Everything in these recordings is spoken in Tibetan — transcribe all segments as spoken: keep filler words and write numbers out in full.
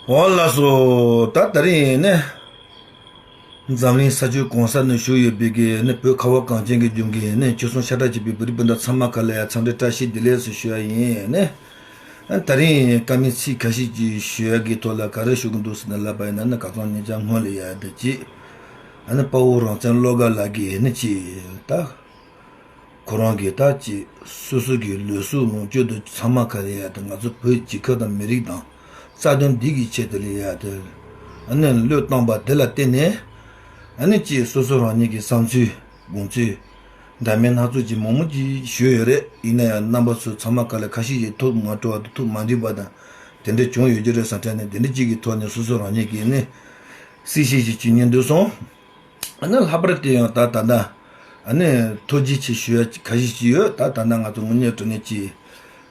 འོ་ལགས་སོ། ད་དེ་རིང་ནི་འཛམ་གླིང་ས་ཕྱོགས་གང་ས་ན་བཞུགས་ཡོད་པའི་གི་ནི་བོད་ཁ་བ་གངས་ཅན་གྱི་ལྗོངས་ཀྱི་ནི་ཆོལ་གསུམ་ཤ་ཁྲག་གཅིག་པའི་བོད་རིགས་སྤུན་ཟླ་ཚང་མ་ག་ལ་ཡ་འཚམས་འདྲི་བཀྲ་ཤིས་བདེ་ལེགས་སུ་ཞུ་ཡ་ཡིན། ནི་དེ་རིང་བཀའ་མོལ་ཚིག་ཁ་ཤས་ཅིག་ཞུ་ཡ་གི་ཐོག་ལ་ག་རེ་ཞུ་གི་འདུག་ཟེར་ན། ལབ་པ་ཡིན་ན་ནི་ཁ་སང་ཉེ་ཆར་སྔོན་ལ་ཡ་དེ་ཅིག་ཨ་ནི་དཔའ་བོ་རང་བཙན་བློ་དགའ་ལགས་ཀྱིས་ནི་ཅིག་ད། ཁོ་རང་གིས་ད་ཅིག་སོ་སོ་གི་ལུས་སྲོག་ལོངས་སྤྱོད་དུ་ཚང་མ་ག་རེ་ཡ་དེ་ང་ཚོ་བོད་རྒྱལ་ཁབ་དང་མི་རིགས་དང་རྩ་དོན་འདི་གི་ཆེད་དུ་ལ་ཡ་དེ་ཨ་ནི་བློས་བཏང་པ་དེ་ལ་བརྟེན་ནས་ཨ་ནི་ཅིག་སོ་སོ་རང་ཉིད་ཀྱི་བསམ་ཚུལ་དགོངས་ཚུལ་འདྲ་མིན་སྣ་ཚོགས་ཀྱི་མང་མོ་ཅིག་ཞུས་ཡོད་རེད། ཡིན་ན་ཡང་རྣམ་པ་ཚོ་ཚང་མ་ག་ལ་ཁ་ཤས་ཀྱིས་ཐུགས་མ་སྤྲོ་བ་དང་ཐུགས་མ་འགྲིག་པ་དང་དེ་འདྲ་བྱུང་ཡོད་ཀྱི་རེད་བསམ་དྲན་ནས། དེ་འདྲ་ཅིག་གི་ཐོག་ནས་སོ་སོ་རང་ཉིད་ཀྱིས་ནི་གསལ་བཤད་ཅིག་བྱེད་སྙིང་འདོད་སོང་། ཨ་ནི་ལྷག་པར་དུ་ཡང་ད་ད་ལྟ་ཨ་ནི་ཐུགས་རྗེ་ཆེ་ཞུ་ཡ་ཁ་ཤས་ཅིག་ཡོད། ད་ད་ལྟ་ང་ཚོ་དངོས་གནས་དྲང་གནས་ཀྱི་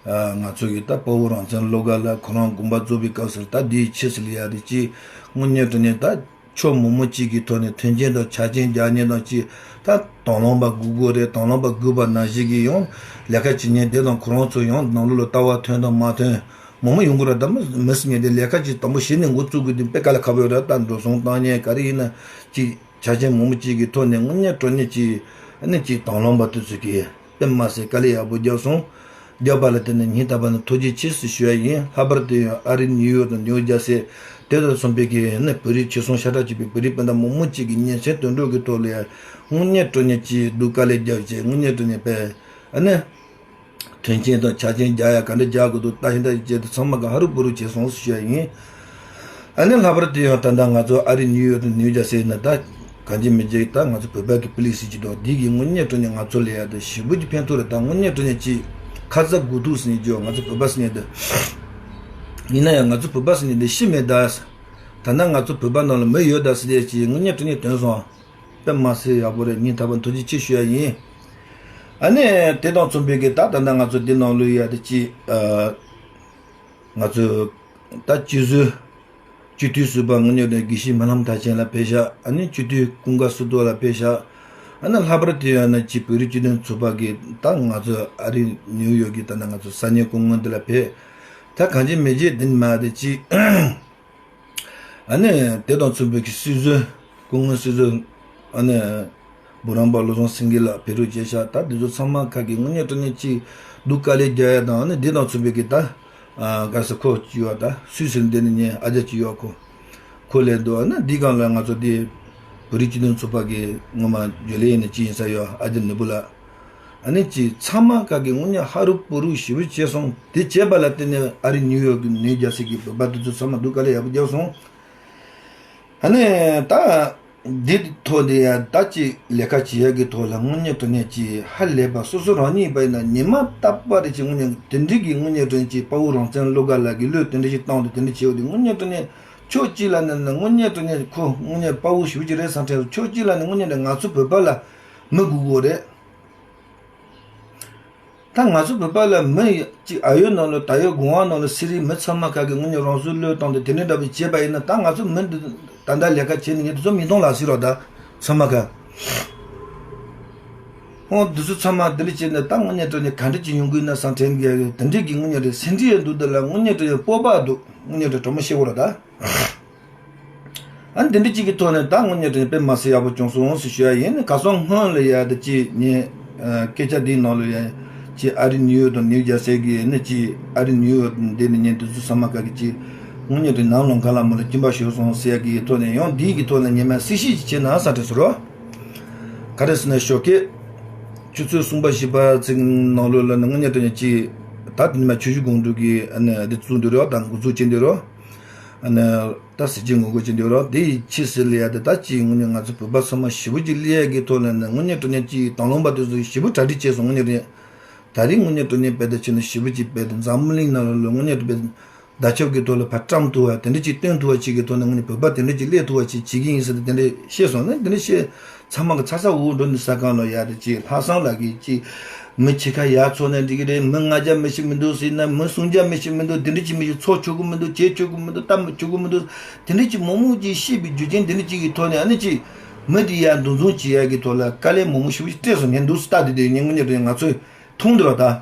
ཨ་ང་ཚོ་གི་ད་དཔའ་བོ་རང་བཙན་བློ་དགའ་ལགས་ཁོ་རང་དགོངས་པ་རྫོགས་པའི་སྐབས་སུ་ད་འདིའི་ཆེད་ཟེར་ལ་ཡ་དེ་ཅིག་དངོས་གནས་དྲང་གནས་ད་ཕྱོགས་མང་པོ་ཅིག་གི་ཐོག་ནས་མཐུན་རྐྱེན་དང་ཆ་རྐྱེན་རྒྱག་མཁན་དང་ཅིག་ད་དང་བླངས་པ་དགོས་དགོས་རེད། དང་བླངས་པ་དགོས་པ་ནང་བཞིན་གྱི་ཡང་ལས་ཀ་བྱེད་མཁན་དེ་དང་ཁོ་རང་ཚོ་ཡང་ནང་ལོགས་ལ་ལྟ་བ་མཐུན་དང་མ་མཐུན། མང་པོ་ཡོང་གི་རེད། ད་མི་མི་སྲིད་ངེས་དེ་ལས་ཀ་ཅིག་དང་པོ་གཞི་ནས་འགོ་བཙུགས་དགོས་དུས་དཔེ་དཀའ་ལས་ཁག་པོ་ཡོད་རེད། ད་འགྲོ་སོང་བཏང་མཁན་ག་རེ་ཡིན་ན་ཅིག་ཆ་རྐྱེན་མང་པོ་ཅིག་གི་ཐོག་ནས་དངོས་གནས་དྲང་གནས་ཅིག་ཨ་ནི་ཅིག་དང་བླངས་པ་དེ་ཚོ་གིས་དཔེ་མ་སྲིད་དཀའ་ལས་ཡག་པོ་བརྒྱབ་སོང་། བརྒྱབ་པ་ལ་བརྟེན་ནས་སྙིང་ཐག་པ་ནས་ཐུགས་རྗེ་ཆེ་ཞེས་ཞུ་ཡ་ཡིན། ལྷག་པར་དུ་ཡང་ཨ་རི་ནིའུ་ཡོག་དང་ནིའུ་ཇར་སི་དེ་དང་མཚུངས་པའི་གི་ནི་བོད་རིགས་ཆོལ་གསུམ་ཤ་ཁྲག་གཅིག་པའི་བོད་རིགས་སྤུན་ཟླ་མང་པོ་ཅིག་གི་སྙན་སེང་དོན་གྲུབ་ཀྱི་ཐོག་ལ་ཡ་དངོས་གནས་དྲང་གནས་ཅིག་སྡུག་དཀའ་ལས་བརྒྱབ་བྱས་དངོས་གནས་དྲང་གནས་དཔེ་ཨ་ནི། མཐུན་རྐྱེན་དང་ཆ་རྐྱེན་རྒྱག་ཡ་ག་འདྲ་རྒྱག་དགོས་འདུག་ལྟ་ཞིབ་ལྟ་ཞིབ་བྱས་ཏེ་ཚང་མ་ག་ཧ་རུ་པུ་རུ་བྱས་སོང་ཞུ་ཡ་ཡིན། ཨ་ནི་ལྷག་པར་དུ་ཡང་ད་ལྟ་ང་ཚོ་ཨ་རི་ནིའུ་ཡོག་དང་ནིའུ་ཇར་སི་ན་ད་གང་ཅི་མི་ཅི་ད་ང་ཚོ་བོད་པ་གི་པི་ལི་སི་ཅིག་འདུག་འདི་གི་དངོས་གནས་དྲང་གནས་ང་ཚོ་ལ་ཡ་ད་ཞེ་པོ་ཅིག་ཕན་ཐོགས་རེད། ད་དངོས་གནས་དྲང་གནས་ཅིག་ཁ་ཚ་དགོས་གཏུགས་ཟེར་ནས་བརྗོད་ང་ཚོ་བོད་པ་ཟེར་ནས་ད་ཡིན་ན་ཡང་ང་ཚོ་བོད་པ་ཟེར་ནས་ད་ཤི་མེད་ད། ད་ལྟ་ང་ཚོ་བོད་པ་ནང་ལ་མི་ཡོད་ད་ཟེར་ཡ་ཅིག་དངོས་གནས་དྲང་གནས་དོན་སོང་། དཔེ་མ་སྲིད་ཡག་པོ་རེད། སྙིང་ཐག་པ་ཐུགས་རྗེ་ཆེ་ཞུ་ཡ་ཡིན། ཨ་ནི་དེ་དང་མཚུངས་པའི་གི་ད་ད་ལྟ་ང་ཚོ་འདི་ནང་ལོགས་ཡ་དེ་ཅི་ཨ་ང་ཚོ་ད་སྤྱི་ཟུར་སྤྱི་འཐུས་ཟུར་པ་དངོས་གནས་དྲང་གནས་དགེ་བཤེས་སྨོན་ལམ་མཐར་ཕྱིན་ལགས་ཕེབས་ཤག་ཨ་ནི་སྤྱི་འཐུས་ཀུན་དགའ་བསོད་རྡོར་ལགས་ཕེབས་ཤག་ཨ་ནི་ལྷག་པར་དུ་ཡང་ན་ཅི་བོད་རིགས་སྤྱི་མཐུན་ཚོགས་པ་གི་ད་ང་ཚོ་ཨ་རི་ནིའུ་ཡོག་གི་ད་ལྟ་ང་ཚོ་ས་གནས་སྐུ་ངོ་འདི་ལ་ཕེབས། ད་གང་ཅི་མི་ཅི་འདི་མ་དེ་ཅི། ཨ་ནི་དེ་དང་མཚུངས་པའི་གི་སྲིད་ཟུར་སྐུ་ངོ་སྲིད་ཟུར་ཨ་ནི་འབུམ་རམས་པ་བློ་བཟང་སེང་གེ་ལགས་ཕེབས་རོགས་བྱས་ཤག་ད་འདི་ཚོ་ཚང་མ་ཁ་གི་དངོས་གནས་དྲང་གནས་ཅིག་སྡུག་དཀའ་ལས་རྒྱག་ཡ་དང་ཨ་ནི་འདི་དང་མཚུངས་པའི་གི་ད་ག་ས་ཁོ་ཅི་ཡོད་ད་སུད་སི་ལ་འདི་ནི་ཉེ་ཨ་ཅག་ཅིག་ཡོད་ཁོ་ཁོ་ལས་འདུག་ཨ་ནི་འདི་སྒང་ལ་ང་ཚོ་འདི་བོད་རིགས་སྤྱི་མཐུན་ཚོགས་པ་གི་ངོ་མ་རྒྱུན་ལས་ཡིན་ན་ཅི་ཡིན་ས་ཡོད་ཨ་ཅག་ནོར་བུ་ལགས། ཨ་ནི་ཅི་ཚང་མ་ག་གི་དངོས་གནས་ཧ་རུ་པུ་རུ་ཞེ་པོ་བྱས་སོང་། དེ་བྱས་པ་ལ་བརྟེན་ནས་ཨ་རི་ནིའུ་ཡོག་གི་ནིའུ་ཇར་སི་གི་བོད་པ་དེ་ཚོ་ཚང་མ་སྡུག་དཀའ་ལས་ཡག་པོ་བརྒྱབ་སོང་། ཨ་ནི་ད་འདི་ཐོག་འདི་ཡ་ད་ཅི་ལས་ཀ་བྱེད་ཡག་གི་ཐོག་ལ་དངོས་གནས་དྲང་གནས་ཅི་ཧ་ལས་པ་སོ་སོ་རང་ཉིད་པ་ཡིན་ན་ཉི་མ་རྟག་པར་ཅི་དངོས་གནས་དེ་འདྲི་གི་དངོས་གནས་དྲང་གནས་ཅི་དཔའ་བོ་རང་བཙན་བློ་དགའ་ལགས་ཀྱི་བློས་དེ་འདྲི་ཞིག་བཏང་དུ་དེ་འདྲི་བྱེད་འོ་དེ་དངོས་གནས་དྲང་གནས་ཕྱོགས་གཅིག་ལ་ནི་དངོས་གནས་དྲང་གནས་ཁོ་དངོས་གནས་དཔའ་བོ་ཞེ་པོ་ཅིག་རེད་བསམ་དྲན་སོང་། ཕྱོགས་གཅིག་ལ་ནི་དངོས་གནས་དྲང་གནས་ང་ཚོ་བོད་པ་ལ་མི་དགོས་གོ་རེད། ད་ང་ཚོ་བོད་པ་ལ་མི་གཅིག་ཨ་ཡོད་ནང་ལ་ད་ཡོད་དགོང་བ་ནང་ལ་སི་རི་མི་ཚང་མ་ཁ་གི་དངོས་གནས་རང་སྲོག་བློས་བཏང་སྟེ་དེ་འདྲའི་འདྲ་པོ་བྱས་པ་ཡིན་ན་ད་ང་ཚོ་མི་འདི་ད་ལྟ་ལས་ཀ་བྱེད་ནི་ངས་དེ་ཚོ་མི་གཏོང་ལ་ཟེར་རོགས་ད་ཚང་མ་ཁ། ཧོ་འདི་ཚོ་ཚང་མ་དེ་འདྲ་བྱས་ནས་ད་དངོས་གནས་དྲང་གནས་ག་འདྲ་ཅིག་ཡོང་གི་ཡིན་ན་བསམ་དྲན་གི་དེ་འདྲའི་གི་དངོས་གནས་དྲང་སེམས་ཁྲལ་ཡང་འདུག་དེ་ལ་དངོས་གནས་དྲང་སྤོབས་པ་འདུག་དངོས་གནས་དྲང་དྲང་མོ་བཤད་དགོས་ར་ད། ཨ་ནི་འདི་འདྲ་གཅིག་གི་ཐོག་ནས་ད་དངོས་གནས་དྲང་དཔེ་མ་སྲིད་ཡག་པོ་བྱུང་སོང་ཟེར་ཞུ་ཡ་ཡིན། ཁ་སང་སྔོན་ལ་ཡ་ད་ཅི་ངས་སྐད་ཆ་འདིའི་ནང་ལ་ཡ་ཅི་ཨ་རི་ནིའུ་ཡོག་དང་ནིའུ་ཇར་སི་གི་ནི་ཅི་ཨ་རི་ནིའུ་ཡོག་འདི་ནི་ངས་འདི་ཚོ་ཚང་མ་ག་གི་ཅི་དངོས་གནས་དྲང་ནང་ལོང་ག་ལ་མོ་ལ་སྐྱིན་པ་ཤོར་སོང་ཟེར་ཡ་གི་ཐོག་ནས་ཡང་འདིའི་གི་ཐོག་ནས་ངས་མ་སྲིད་ཤིག་ཅིག་བྱས་ན་ས་དྲན་ཟེར་རོ། ག་རེ་ཟེར་ན་ཞོགས་ཀས་ཆུ་ཚོད་གསུམ་པ་བཞི་པ་ཚིག་ནང་ལོགས་ལ་ནི་དངོས་གནས་དྲང་གནས་ཅི་ད་དེ་ནི་མ་ཆུ་བཞི་སྒང་དྲུག་གི་ཨ་ནི་འདི་བཙུགས་འདུག་རོ་དང་འགོ་འཛུགས་བྱས་འདུག་རོ། ཨ་ནི། ད་གཟི་བརྗིད་ངོ་རྒོལ་ཅན་དེ་རང་དེ་ཡི་ཕྱི་སེ་ལ་ཡ་དེ་ད་ཅིག་དངོས་གནས་ང་ཚོ་བོད་པ་ཚང་མ་ཞེ་པོ་ཅིག་སླེབས་ཡ་གི་ཐོག་ལ་ནི་དངོས་གནས་དྲང་གནས་ཅིག་དང་བླངས་པ་དེ་ཚོ་ཞེ་པོ་གྲ་སྒྲིག་བྱས་སོང་། དངོས་གནས་དྲང་གནས་ད་རེས་དངོས་གནས་དྲང་གནས་དཔེ་དེ་ཕྱིན་ན་ཞེ་པོ་ཅིག་དཔེ་དེ་འཛམ་གླིང་ནང་ལ་དངོས་གནས་དྲང་དཔེ་བརྡ་ཁྱབ་ཀྱི་ཐོག་ལ་ཕར་བཀྲམ་ཐུབ་པ་དེ་འདྲ་ཅིག་སྟོན་ཐུབ་པ་ཅིག་གི་ཐོག་ནས་དངོས་གནས་བོད་པ་དེ་འདྲ་ཅིག་སླེབས་ཐུབ་པ་ཅིག་བྱེད་ཀྱི་ཡིན་ཟེར་ཏེ་དེ་འདྲ་བཤད་སོང་ན་དེ་འདྲ་བཤད། ཚང་མ་གི་ཚ་ཚ་འུར་འུར་འགྲོ་ནི་ས་གང་ལ་ཡ་དེ་ཅིག་ལྷག་བསམ་ལགས་ཀྱིས་ཅིག་མི་ཕྱེད་ཀ་ཡར་ཚོགས་ན་འགྲིག་གི་རེད། མི་ལྔ་བརྒྱ་མི་ཞིག་མི་འདུག་ཟེར་ན་མི་སུམ་བརྒྱ་མི་ཞིག་མི་འདུག་དེ་འདྲ་ཅིག་མི་ཞིག་ཚོགས་ཆོག་གི་མི་འདུག་བྱེད་ཆོག་གི་མི་འདུག་ལྟ་མི་ཆོག་གི་མི་འདུག་དེ་འདྲ་ཅིག་མང་མང་ཅིག་བཤད་པའི་རྒྱུ་རྐྱེན་དེ་འདྲ་ཅིག་གི་ཐོག་ནས་ཨ་ནི་ཅིག་མི་དེ་ཡར་འདུ་འཛོམས་བྱེད་ཡ་གི་ཐོག་ལ་དཀའ་ལས་མང་མང་ཞིག་སྤྲད་སོང་ནས་འདུག་སྟ་དེ་དེ་ཉིན་ངོ་ཉིན་རེ་ང་ཚོས་མཐོང་འདུག་ར་ད།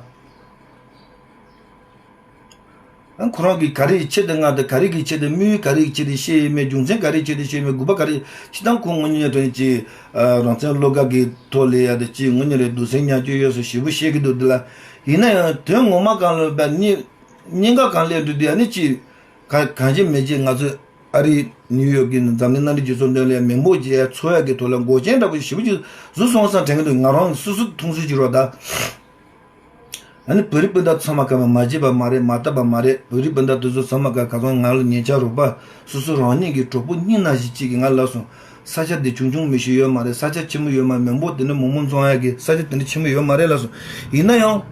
ཁོ་རང་གིས་ག་རེའི་ཆེད་དུ་མངགས་ཏེ། ག་རེ་གི་ཆེད་དུ། དམིགས་ཡུལ་ག་རེ་གི་ཆེད་དུ་བཤད་ཡོད་མེད། རྒྱུ་མཚན་ག་རེའི་ཆེད་དུ་བཤད་ཡོད་མེད། དགོས་པ་ག་རེ། སྤྱིར་བཏང་ཁོ་དངོས་གནས་དྲང་གནས་ཀྱི་རང་བཙན་བློ་དགའ་གི་ཐོག་ལ་ཡ་དེ་ཅིག་དངོས་གནས་རེད། སྡུག་སྲན་ཉམས་སྐྱོན་ཡོད་ཟེར་ཞེ་པོ་བཤད་ཀྱི་འདུག་འདི་ལ། ཡིན་ན་ཡང་དོན་ངོ་མ་གང་ལ་བབ་ནི། གཉིས་ཀ་གང་ལས་འགྲོ་དུས་ཨ་ནི་ཅིག་ག་གང་བྱེད་མི་བྱེད། ང་ཚོ་ཨ་རི་ནིའུ་ཡོག་གི་འཛམ་གླིང་མནའ་འབྲེལ་རྒྱལ་ཚོགས་འདི་ལ་མི་འབོར་རྒྱས་ཚོ་ཡག་གི་ཐོག་ལ་འགོག་རྐྱེན་འདྲ་པོ་ཞེ་པོ་ཅིག་བཟོ་སོང་བསམ་དྲན་གྱི་འདུག་ང་རང་སོ་སོ་མཐོང་ཚུལ་ཅིག་རོགས་ད། ཨ་ནི་བོད་རིགས་སྤུན་ཟླ་ཚང་མ་ག་མ་མ་བརྗེད་པ་མ་རེད། མ་བརྟག་པ་མ་རེད། བོད་རིགས་སྤུན་ཟླ་དེ་ཚོ་ཚང་མ་ག་ག་ཚང་ང་ལ་ཉེ་ཆར་རོགས་པ་སོ་སོ་རང་ཉིད་ཀྱི་གྲོགས་པོ་སྙིང་ན་བཞིན་གཅིག་གིས་ང་ལ་ལབ་སོང་། ས་ཆ་འདི་ཆུང་ཆུང་མི་ཞིག་ཡོད་མ་རེད། ས་ཆ་ཆེན་མོ་ཡོད་མ། མི་འབོར་དེ་འདྲ་མང་མང་འཛོམས་ཡག་གི་ས་ཆ་དེ་འདྲ་ཆེན་མོ་ཡོད་མ་རེད་ལབ་སོང་། ཡིན་ན་ཡང་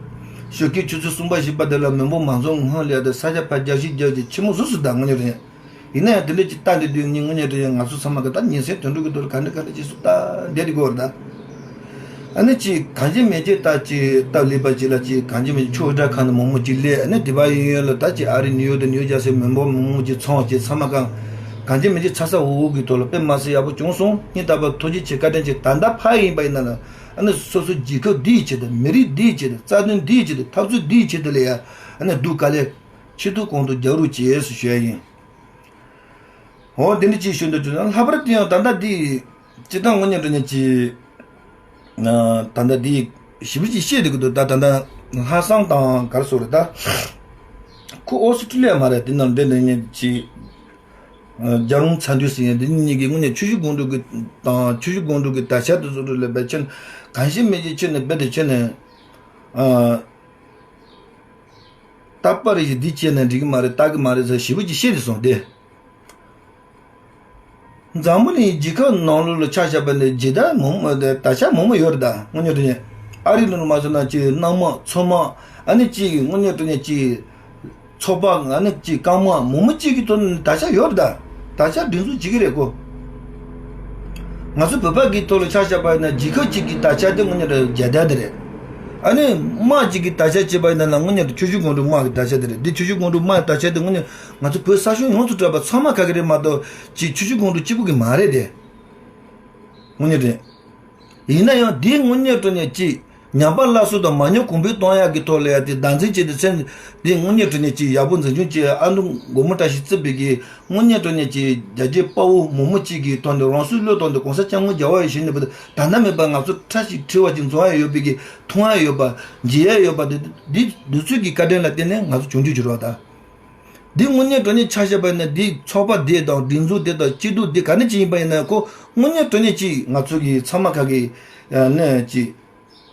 ཞོགས་ཀའི་ཆུ་ཚོད་གསུམ་པ་བཞི་པ་དེ་ལ་མི་འབོར་མ་འཛོམས་སྔོན་ལ་ཡ་དེ་ས་ཆ་ཕར་རྒྱག་ཤིག་རྒྱག་ཅིག་ཆེན་མོ་བཟོས་སོང་ད་དངོས་གནས་དྲང་གནས། ཡིན་ན་ཡང་དེ་འདྲ་ཅིག་ལྟ་འདི་དུས་ངས་དངོས་གནས་དྲང་གནས་ང་ཚོ་ཚང་མ་གི་ད་ཉིན་མཚན་དུས་འགྲོ་གི་འདུག་ག་འདྲ་ག་འདྲ་ཅིག་སུ་ལྟ་བསྡད་དེ་དགོས་རེད་ད། ཨ་ནི་ཅིག་གང་བྱེད་མི་བྱེད་ད་ཅིག་སྟབས་ལེགས་པ་ཅིག་ལ་ཅིག་གང་བྱེད་མི་བྱེད་ཆོས་སྒྲ་ཁང་ནས་མང་མོ་ཅིག་སླེབས། ཨ་ནི་དེ་བ་ཡིན་ཡོད་ལ་ད་ཅིག་ཨ་རི་ནིའུ་ཡོག་དང་ནིའུ་ཇར་སི་མི་འབོར་མང་མོ་ཅིག་ཚང་ཅིག་ཚང་མ་གང་གང་བྱེད་མི་བྱེད་ཚ་ཚ་འུར་འུར་གི་ཐོག་ལ་དཔེ་མ་སྲིད་ཡག་པོ་བྱུང་སོང་། སྙིང་ཐག་པ་ཐུགས་རྗེ་ཆེ་བཀའ་དྲིན་ཆེ། ད་ལྟ་ཕ་ཡིན་པ་ཡིན་ན་ལ་ཨ་ནི་སོ་སོ་རྒྱལ་ཁབ་འདིའི་ཆེད་དུ། མི་རིགས་འདིའི་ཆེད་དུ། རྩ་དོན་འདིའི་ཆེད་དུ། འཐབ་རྩོད་འདིའི་ཆེད་དུ་ལ་ཡ་ཨ་ནི་སྡུག་དཀའ་ལས་ཆེ་ཐུབ་གང་ཐུབ་རྒྱག་རོགས་བྱེད་ཟེར་ཞུ་ཡ་ཡིན། འོ་དེ་འདྲ་ཅིག་ཞུ་འདོད་བྱུང་ན་ལྷག་པར་དུ་ཡང་ད་ལྟ་འདི་སྤྱིར་བཏང་དངོས་གནས་དྲང་གནས་ཀྱི་ད་ལྟ་འདི་ཞེ་པོ་ཅིག་བཤད་བསྡད་ཀྱི་འདུག་ད་ད་ལྟ་ལྷག་བསམ་དང་ག་རེ་ཟེར་དགོས་རེད་ད། ཁོ་ཨོ་སི་ཀྲི་ལི་ཡ་མ་རེད། དེ་ནང་འདྲེ་འདྲ་གཉིས་ཀྱི་རྒྱལ་རོང་ཚ་འདུས་ཟེར་མཁན་དེ་གཉིས་ཀྱིས་དངོས་གནས་ཆུ་བཞི་སྒང་དྲུག་གི་དང་ཆུ་བཞི་སྒང་དྲུག་གི་དར་ཆ་དེ་ཚོ་ལ་རྦད་ཆེན་གང་ཤེས་མི་ཤེས་ཆེ་ནས་རྦད་དེ་ཆེ་ནས། ཨ། རྟག་པར་ཡིན་འདི་བྱས་ན་འགྲིག་གི་མ་རེད། རྟག་གི་མ་རེད་ཟེར་ཞེ་པོ་ཅིག་བཤད་དེ་སོང་སྟེ། འཛམ་བུ་གླིང་རྒྱལ་ཁབ་ནང་ལོགས་ལ་ཆ་བཞག་པ་ནི་ཇི་ལྟར་མང་མང་དེ་དར་ཆ་མང་མང་ཡོད་རེད་ད། དངོས་གནས་དྲང་གནས་ཨ་རི་ནང་ལ་མ་སོང་ན་ཅིག་གནམ་དམག་མཚོ་དམག་ཨ་ནི་ཅིག་དངོས་གནས་དྲང་གནས་ཅིག་ཚོགས་པ་ཨ་ནི་ཅིག་རྐང་དམག་མང་མང་ཅིག་གི་ཐོག་ནས་དར་ཆ་ཡོད་རེད་ད། དར་ཆ་སྒྲིག་འཛུགས་བྱེད་ཀྱི་རེད་ཁོ། ང་ཚོ་བོད་པ་གི་ཐོག་ལ་ཆ་བཞག་པ་ཡིན་ན་རྒྱལ་ཁབ་ཅིག་གི་དར་ཆ་དེ་དངོས་གནས་དྲང་རྒྱལ་དར་དེ་རེད། ཨ་ནི་དམག་ཅིག་གི་དར་ཆ་བྱས་པ་ཡིན་ན་ལ་དངོས་གནས་དྲང་ཆུ་བཞི་སྒང་དྲུག་དམག་གི་དར་ཆ་དེ་རེད། འདི་ཆུ་བཞི་སྒང་དྲུག་དམག་གི་དར་ཆ་དེ་དངོས་གནས་ང་ཚོ་བོད་ས་ཕྱོགས་ཡོངས་སུ་གྲགས་པ་ཚང་མ་ག་གི་རེད་མ་གཏོགས་ཅིག་ཆུ་བཞི་སྒང་དྲུག་གཅིག་པུ་གི་མ་རེད་དེ། དངོས་གནས་དྲང་། ཡིན་ན་ཡང་འདི་དངོས་གནས་དྲང་གནས་ཅིག་ཉམས་པ་སླར་གསོ་དང་མ་ཉམས་གོང་འཕེལ་གཏོང་ཡག་གི་ཐོག་ལ་ཡ་དེ་བདག་འཛིན་བྱས་ཏེ་མཚན་འདི་དངོས་གནས་དྲང་གནས་ཅིག་ཡག་པོ་འཛིན་སྐྱོང་བྱས། ཨ་མདོ་སྒོ་མོ་བཀྲ་ཤིས་བརྩིས་པའི་གི་དངོས་གནས་དྲང་གནས་ཅིག་རྒྱ་ཆེ་དཔའ་བོ་མང་པོ་ཅིག་གི་ཐོག་ནས་རང་སྲོག་བློས་བཏང་སྟེ་གོང་ས་སྐྱབས་མགོན་རྒྱལ་བ་ཡིད་བཞིན་ནོར་བུ་དང་ད་ལྟ་མེད་པ་ང་ཚོ་ཁྲ་ཞིག་འཁྲི་བ་ཅིག་འཛོམས་ཡ་ཡོད་པའི་གི་མཐོང་ཡ་ཡོད་པ་མཇལ་ཡ་ཡོད་པ་དེ་འདི་འདི་ཚོའི་གི་བཀའ་དྲིན་ལ་བརྟེན་ནས་ང་ཚོ་བྱུང་རྒྱུ་བྱུང་རོགས་ད། འདི་དངོས་གནས་དྲང་གནས་ཆ་བཞག་པ་ཡིན་ན་འདི་ཚོགས་པ་འདི་དང་སྒྲིག་འཛུགས་འདི་དང་སྐྱིད་སྡུག་འདི་ག་ནས་ཅིག་ཡིན་པ་ཡིན་ན་ཁོ་དངོས་གནས་དྲང་གནས་ཅིག་ང་ཚོ་གི་ཚང་མ་ག་གི་ནས་ཅིག་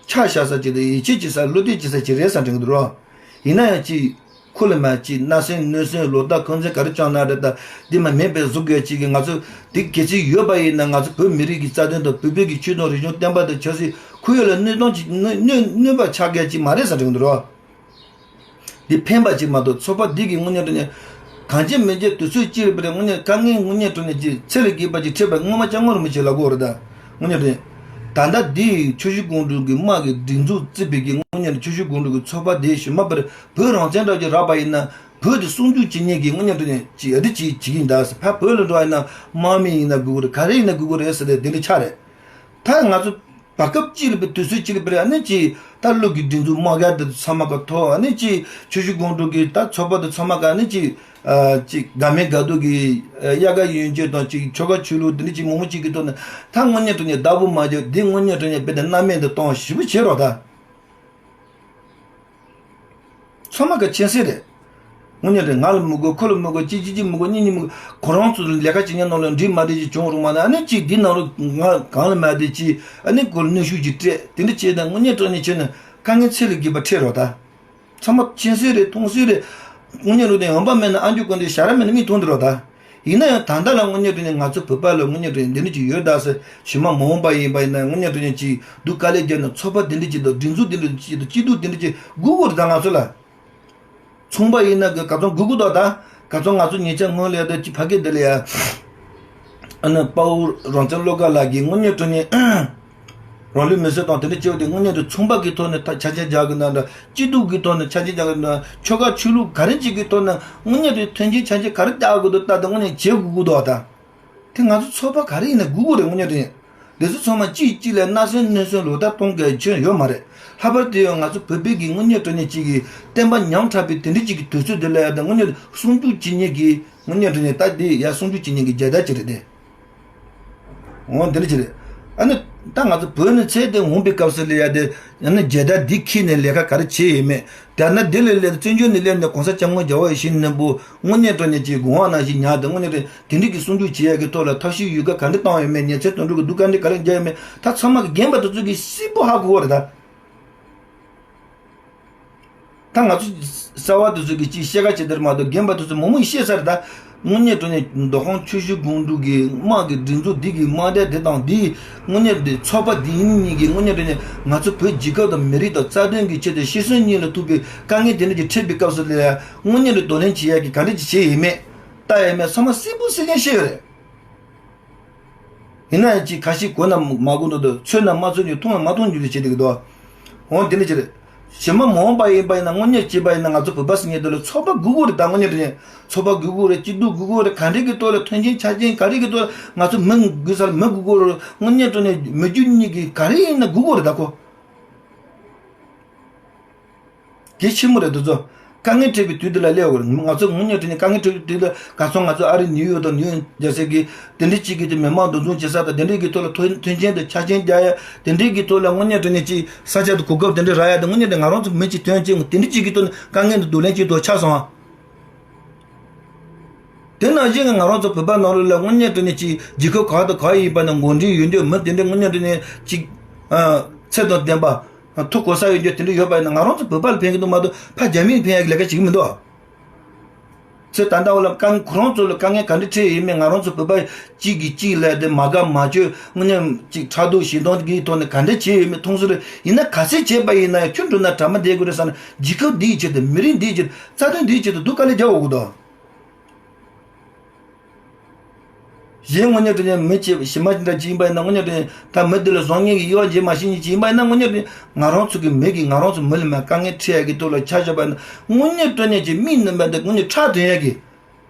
ཆ་བཞག་ས་ཅིག་དང་ཡིད་ཆེས་བྱེད་ས་བློ་གཏད་བྱེད་ས་ཅིག་རེད་བསམ་དྲན་གྱི་འདུག་རོ། ཡིན་ན་ཡང་ཅིག་ཁོ་ལ་མ་ཅིག་མནའ་ཟན་སྣོད་ཟན་ལོ་ཟླ་འཁོན་འཛིན་ག་རེ་བཅངས་ན་རེད་ད། འདི་མ་མེད་པའི་གཟུགས་དགོས་ཅིག་གི་ང་ཚོ་འདི་གལ་སྲིད་ཡོད་པ་ཡིན་ན་ང་ཚོ་བོད་མི་རིགས་ཀྱི་རྩ་དོན་དང་བོད་བོད་ཀྱི་ཆོས་དང་རིག་གཞུང་བསྟན་པ་དང་ཆབ་སྲིད་ཁོར་ཡུག་ལ་གནོད་སྟངས་ཅིག་གནོད་གནོད་གནོད་པ་ཆགས་མཁན་ཅིག་མ་རེད་བསམ་དྲན་གྱི་འདུག་རོ། འདི་ཕན་པ་ཅིག་མ་གཏོགས་ཚོགས་པ་འདི་གི་དངོས་གནས་དྲང་གནས་གང་བྱེད་མི་བྱེད་དུས་ཚོད་སྤྱིར་བཏང་དངོས་གནས་དཀའ་ངལ་དངོས་གནས་དྲང་གནས་ཅིག་ཚད་ལས་བརྒལ་བ་ཅིག་འཕྲད་པ་སྔོན་མ་ཅང་ངོ་རུ་མི་བྱེད་ལ་གོ་རེད་ད། དངོས་གནས་དྲང་གནས་ད་ལྟ་འདི་ཆུ་བཞི་སྒང་དྲུག་གི་དམག་གི་སྒྲིག་འཛུགས་བརྩིས་པའི་གི་དངོས་གནས་ཆུ་བཞི་སྒང་དྲུག་གི་ཚོགས་པ་འདི་གཞི་མ་པར་བོད་རང་བཙན་འདྲ་ཅིག་རག་པ་ཡིན་ན་བོད་དེ་སྲུང་སྐྱོབ་བྱེད་མཁན་གི་དངོས་གནས་དྲང་གནས་ཅིག་ཨ་འདི་ཅིག་བྱེད་ཀྱི་ཡིན་ད་ཟེར། ཕ་བོད་ལ་འགྲོ་བ་ཡིན་ན་དམག་མི་ཡིན་ན་དགོས་ཀྱི་རེད། ག་རེ་ཡིན་ན་དགོས་ཀྱི་རེད་ཟེར་ཏེ་འདི་འདྲ་ཆགས་རེད། ད་ང་ཚོ་བར་སྐབས་གཅིག་ལ་བའི་དུས་ཚོད་གཅིག་ལ་བར་ཨ་ནི་ཅིག་ད་ལུགས་ཀྱི་སྒྲིག་འཛུགས་དམག་སྒར་དེ་ཚང་མ་ག་ཐོག་ཨ་ནི་ཅིག་ཆུ་བཞི་སྒང་དྲུག་གི་ད་ཚོགས་པ་དེ་ཚང་མ་ག་ཨ་ནི་ཅིག་ཨ་ཅིག་དགའ་མེད་དགའ་སྡུག་གི་དབྱར་ཁ་གཡོན་སྐྱོད་དང་ཅིག་ཆོལ་ཁ་ཆོས་ལུགས་དེ་འདྲ་ཅིག་མང་པོ་ཅིག་གི་ཐོག་ནས་ད་དངོས་གནས་དྲང་གནས་བདག་པོ་མ་བྱེད་འདི་དངོས་གནས་དྲང་གནས་དཔེ་དེ་སྣང་མེད་དུ་གཏོང་ཞིབ་པོ་བྱེད་རོགས་ད། ཚང་མ་ག་མཁྱེན་གསལ་རེད། དངོས་གནས་རེད། ང་ལ་མི་དགོས། ཁོ་ལ་མི་དགོས། གཅིག་གཅིག་གཅིག་མི་དགོས། གཉིས་གཉིས་མི་དགོས། ཁོ་རང་ཚོ་ལས་ཀ་བྱེད་མཁན་ནང་ལ་འགྲིག་མ་འགྲིག་ཅིག་བྱུང་རུང་མ་ན་ཨ་ནི་གཅིག་འདི་ནང་ལ་ང་གང་ལ་མ་བསྡད་ཅིག་ཨ་ནི་ཁོ་ལ་གནོན་ཤུགས་ཅིག་སྤྲད་དེ་འདྲ་བྱས་ན་དངོས་གནས་དྲང་གནས་བྱས་ན་དཀའ་ངལ་ཚད་ལས་བརྒལ་བ་འཕྲད་རོགས་ད། ཚང་མ་མཁྱེན་གསལ་རེད། མཐོང་གསལ་རེད། དངོས་གནས་རུ་དེ་འོན་པ་མེད་ན་ཨ་མཆོག་ཀུན་དེ་ཞར་མེད་ན་མིག་མཐོང་དུ་རོགས་ད། ཡིན་ན་ཡང་ད་ལྟ་ལ་དངོས་གནས་དྲང་གནས་ང་ཚོ་བོད་པ་ལ་དངོས་གནས་དྲང་གནས་འདི་འདྲ་ཅིག་ཡོད་ད་ཟེར་ཞུ་མ་མ་འོངས་པ་ཡིན་པ་ཡིན་ན་དངོས་གནས་དྲང་གནས་ཅིག་སྡུག་དཀའ་ལས་བརྒྱབ་ན་ཚོགས་པ་འདི་འདྲ་ཅིག་དང་སྒྲིག་འཛུགས་འདི་འདྲ་ཅིག་དང་སྐྱིད་སྡུག་འདི་འདྲ་ཅིག་སྒུག་དགོས་རེད་ད་ང་ཚོ་ལ། ཚོང་པ་ཡིན་ན་ག་ཚོད་སྒུག་དགོས་དོ་ད། ག་ཚོད་ང་ཚོ་ཉེ་ཆར་སྔོན་ལ་ཡ་ད་ཅིག་ཕ་གི་འདི་ལ་ཡ། ཨ་ནི་དཔའ་བོ་རང་བཙན་བློ་དགའ་ལགས་ཀྱིས་དངོས་གནས་དྲང་གནས། རང་ལུས་མེར་སྲེག་བཏང་དེ་འདྲ་བྱས་པ་དེ་དངོས་གནས་དུ་ཚོང་པ་གི་ཐོག་ནས་ད་ཆ་རྐྱེན་སྦྱར་གི་ན་འདྲ། སྐྱིད་སྡུག་གི་ཐོག་ནས་ཆ་རྐྱེན་སྦྱར་གི་ན། ཆོལ་ཁ་ཆོས་ལུགས་ག་རེ་ཅིག་གི་ཐོག་ནས་དངོས་གནས་དུ་མཐུན་རྐྱེན་ཆ་རྐྱེན་ག་རེ་སྦྱར་དགོས་འདུག་ད་དེ་དངོས་གནས་བྱེད་དགོས་ཀྱི་འདུག་ད། དེ་ང་ཚོ་ཚོགས་པ་ག་རེ་ཡིན་ན་དགོས་ཀྱི་རེད་དངོས་གནས་དྲང་གནས། དེ་ཚོ་ཚང་མ་གཅིག་གཅིག་ལ་མནའ་ཟན་སྣོན་སོན་ལོ་ལྟར་གཏོང་དགོས་ཁྱོན་ཡོད་མ་རེད། ལྷག་པར་དུ་ཡང་ང་ཚོ་བོད་པའི་གི་དངོས་གནས་དྲང་གནས་གཅིག་གི་བསྟན་པ་ཉམས་དྲགས་པའི་དེ་འདྲ་གཅིག་གི་དུས་ཚོད་འདི་ལ་ཡ་དང་དངོས་གནས་སྲུང་སྐྱོབ་བྱེད་མཁན་གྱི་དངོས་གནས་དྲང་གནས་ད་འདི་ཡ་སྲུང་སྐྱོབ་བྱེད་མཁན་གྱི་རྒྱལ་དར་ཅིག་རེད་དེ། འོ་འདི་འདྲ་ཅིག་རེད། ཨ་ནི་ད་ང་ཚོ་བོད་ནས་ཚེ་འདི་འོང་པའི་སྐབས་སུ་ལ་ཡ་དེ་ཡང་ན་རྒྱལ་དར་འདི་འཁྱེར་ནས་ལས་ཀ་ག་རེ་བྱས་ཡོད་མེད། དེ་ན་འདི་ལས་ལས་བཙན་བྱོལ་ནས་སླེབས་ནས་གོང་ས་སྐྱབས་མགོན་རྒྱལ་བ་ཡིད་བཞིན་ནོར་བུ་དངོས་གནས་དྲང་གནས་ཀྱི་དགོངས་པ་ནང་བཞིན་ཉར་དང་དངོས་གནས་དྲང་གནས་དེ་འདྲའི་གི་སྲུང་སྐྱོབ་བྱེད་ཡག་གི་ཐོག་ལ་ཐབས་ཤེས་ཡོད་ག་ག་འདྲ་བཏང་ཡོད་མེད། ཉེན་ཚན་དོན་གྲུབ་ཀྱི་སྡུག་ག་འདྲ་ག་རེ་རྒྱག་ཡོད་མེད། ད་ཚང་མ་གི་རྒན་པ་དེ་ཚོ་གི་སིལ་པོ་ཧ་གོ་གི་རེད་ད། ད་ང་ཚོ་གསར་བ་དེ་ཚོ་གི་ཅིག་བཤད་ག་བྱེད་དེར་མ་གཏོགས་རྒན་པ་དེ་ཚོ་མང་མང་ཤེས་ས་རེད་ད། དངོས་གནས་དྲང་གནས་མདོ་ཁམས་ཆུ་བཞི་སྒང་དྲུག་གི་དམག་གི་སྒྲིག་འཛུགས་འདི་གི་དམག་སྡེ་དེ་དང་འདི་དངོས་གནས་དེ་ཚོགས་པ་འདི་གཉིས་ཀྱི་དངོས་གནས་དྲང་གནས་ང་ཚོ་བོད་རྒྱལ་ཁབ་དང་མི་རིགས་དང་རྩ་དོན་གྱི་ཆེད་དུ་ཤི་གསོན་གཉིས་ལ་ཐུག་པའི་དཀའ་ངལ་དེ་འདྲ་ཅིག་འཕྲད་པའི་སྐབས་སུ་ལ་དངོས་གནས་དྲང་གནས་གདོང་ལེན་བྱེད་ཡག་གི་ག་འདྲ་ཅིག་བྱས་ཡོད་མེད། ལྟ་ཡོད་མེད་ཚང་མ་སིལ་པོ་སིལ་མཁན་ཤེས་ཡོད་རེད། ཡིན་ན་ཡང་ཅིག་ཁ་ཤས་གོ་ན་མ་གོ་འདུག་འདུག་ཚོས་ན་མ་ཚོས་ཀྱི་མཐོང་ན་མ་མཐོང་རྒྱུ་ལས་བྱེད་འདུག་འདུག་འོ་འདི་འདྲ་ཅིག་རེད། གཞན་མ་མ་འོངས་པ་ཡིན་པ་ཡིན་ན་དངོས་གནས་བྱས་པ་ཡིན་ན་ང་ཚོ་བོད་པ་ཟེར་མཁན་དེ་ལ་ཚོགས་པ་དགོས་ཀྱི་རེད། ད་དངོས་གནས་དྲང་གནས་ཚོགས་པ་དགོས་ཀྱི་རེད། སྐྱིད་སྡུག་དགོས་ཀྱི་རེད། ག་འདྲས་ཀྱི་ཐོག་ལ་མཐུན་རྐྱེན་ཆ་རྐྱེན་ག་རེ་གི་ཐོག་ལ་ང་ཚོ་མི་དགོས་ས་ལ་མི་དགོས་ཀྱི་རེད། དངོས་གནས་དྲང་གནས་མི་རྒྱུ་གཉིས་ཀྱི་ག་རེ་ཡིན་ན་དགོས་ཀྱི་རེད། ད་ཁོ། གལ་ཆེན་པོ་རེད་འདི་ཚོ། དཀའ་ངལ་འཕྲད་པའི་དུས་འདི་ལ་སླེབས་ཡོད་རེད། ང་ཚོ་དངོས་གནས་དྲང་གནས་དཀའ་ངལ་འཕྲད་པའི་དུས་ལ་ག་ཚོད་ང་ཚོ་ཨ་རི་ནིའུ་ཡོག་དང་ནིའུ་རྒྱལ་སའི་གི་དེ་འདྲའི་གཅིག་གི་དེ་མི་མང་འདུ་འཛོམས་བྱེད་ས་དང་དེ་འདྲའི་གི་ཐོག་ལ་མཐུན་མཐུན་རྐྱེན་དང་ཆ་རྐྱེན་རྒྱག་ཡ་དེ་འདྲའི་གི་ཐོག་ལ་དངོས་གནས་དྲང་གནས་ཅིག་ས་ཆ་དང་གོ་སྐབས་དེ་འདྲ་རག་ཡ་དང་དངོས་གནས་དྲང་ང་རང་ཚོ་མི་གཅིག་དོན་གཅིག་དེ་འདྲའི་གཅིག་གི་ཐོག་ནས་དཀའ་ངལ་འདི་གདོང་ལེན་བྱེད་ཐུབ་ཆགས་སོང་ཨ། དེ་ནང་བཞིན་ང་རང་ཚོ་བོད་པ་ནང་ལོགས་ལ་དངོས་གནས་དྲང་གནས་ཅིག་རྒྱལ་ཁབ་ག་དང་ག་ཡིན་པ་ན་འགོ་འདྲེན་ཡོད་འདོད་མི་དེ་འདྲའི་དངོས་གནས་དྲང་གནས་ཅིག་ཚད་དང་ལྡན་པ། ཐུགས་གོ་ས་ཡོད་རྒྱུ་དེ་འདྲ་ཡོད་པ་ཡིན་ན་ང་རང་ཚོ་བོད་པ་ལ་ཕན་གྱི་འདུག་མ་གཏོགས་ཕར་རྒྱ་མིར་ཕན་ཡག་གི་ལས་ཀ་བྱེད་ཀྱི་མི་འདུག་ཚེ་ད་ལྟ་བ་ལ་དཀའ་ཁོ་རང་ཚོ་ལ་དཀའ་ངལ་ག་འདྲ་འཕྲད་ཡོད་མེད་ང་རང་ཚོ་བོད་པ་གཅིག་གིས་གཅིག་ལ་དེ་མ་དགའ་མ་སྐྱོ་དངོས་གནས་གཅིག་ཕྲག་དོག་ཞེ་སྡང་གི་ཐོག་ནས་ག་འདྲ་བྱས་ཡོད་མེད་མཐོང་སོང་རེད། ཡིན་ན་ག་ཚད་བྱས་པ་ཡིན་ན་ཡང་ཁྱོད་འགྲོ་ན་གྲ་མ་བསྡད་དགོས་རེད་བསམ་ན་རྒྱལ་ཁབ་འདིའི་ཆེད་དུ་མི་རིགས་འདིའི་ཆེད་དུ་མི་རིགས་འདིའི་ཆེད་དུ་སྡུག་དཀའ་ལས་རྒྱག་དགོས་ཀྱི་འདུག་གཞན་དངོས་གནས་དྲང་གནས་མི་གཅིག་གཞན་མ་འདྲ་གཅིག་ཡིན་པ་ཡིན་ན་དངོས་གནས་དྲང་གནས་ད་མི་འདི་ལ་བཟང་ངན་གྱི་དབྱེ་བ་འབྱེད་མ་ཤེས་མཁན་གཅིག་ཡིན་པ་ཡིན་ན་དངོས་གནས་དྲང་གནས་ང་རང་ཚོ་གི་མི་གིས་ང་རང་ཚོ་མི་ལ་མ་དཀའ་ངལ་འཕྲད་ཡ་གི་ཐོག་ལ་ཆ་བཞག་པ་ཡིན་ན་དངོས་གནས་དྲང་གནས་ཀྱི་མིག་ནས་མ་འདི་དངོས་གནས་ཁྲག་འདོན་ཡ་གི་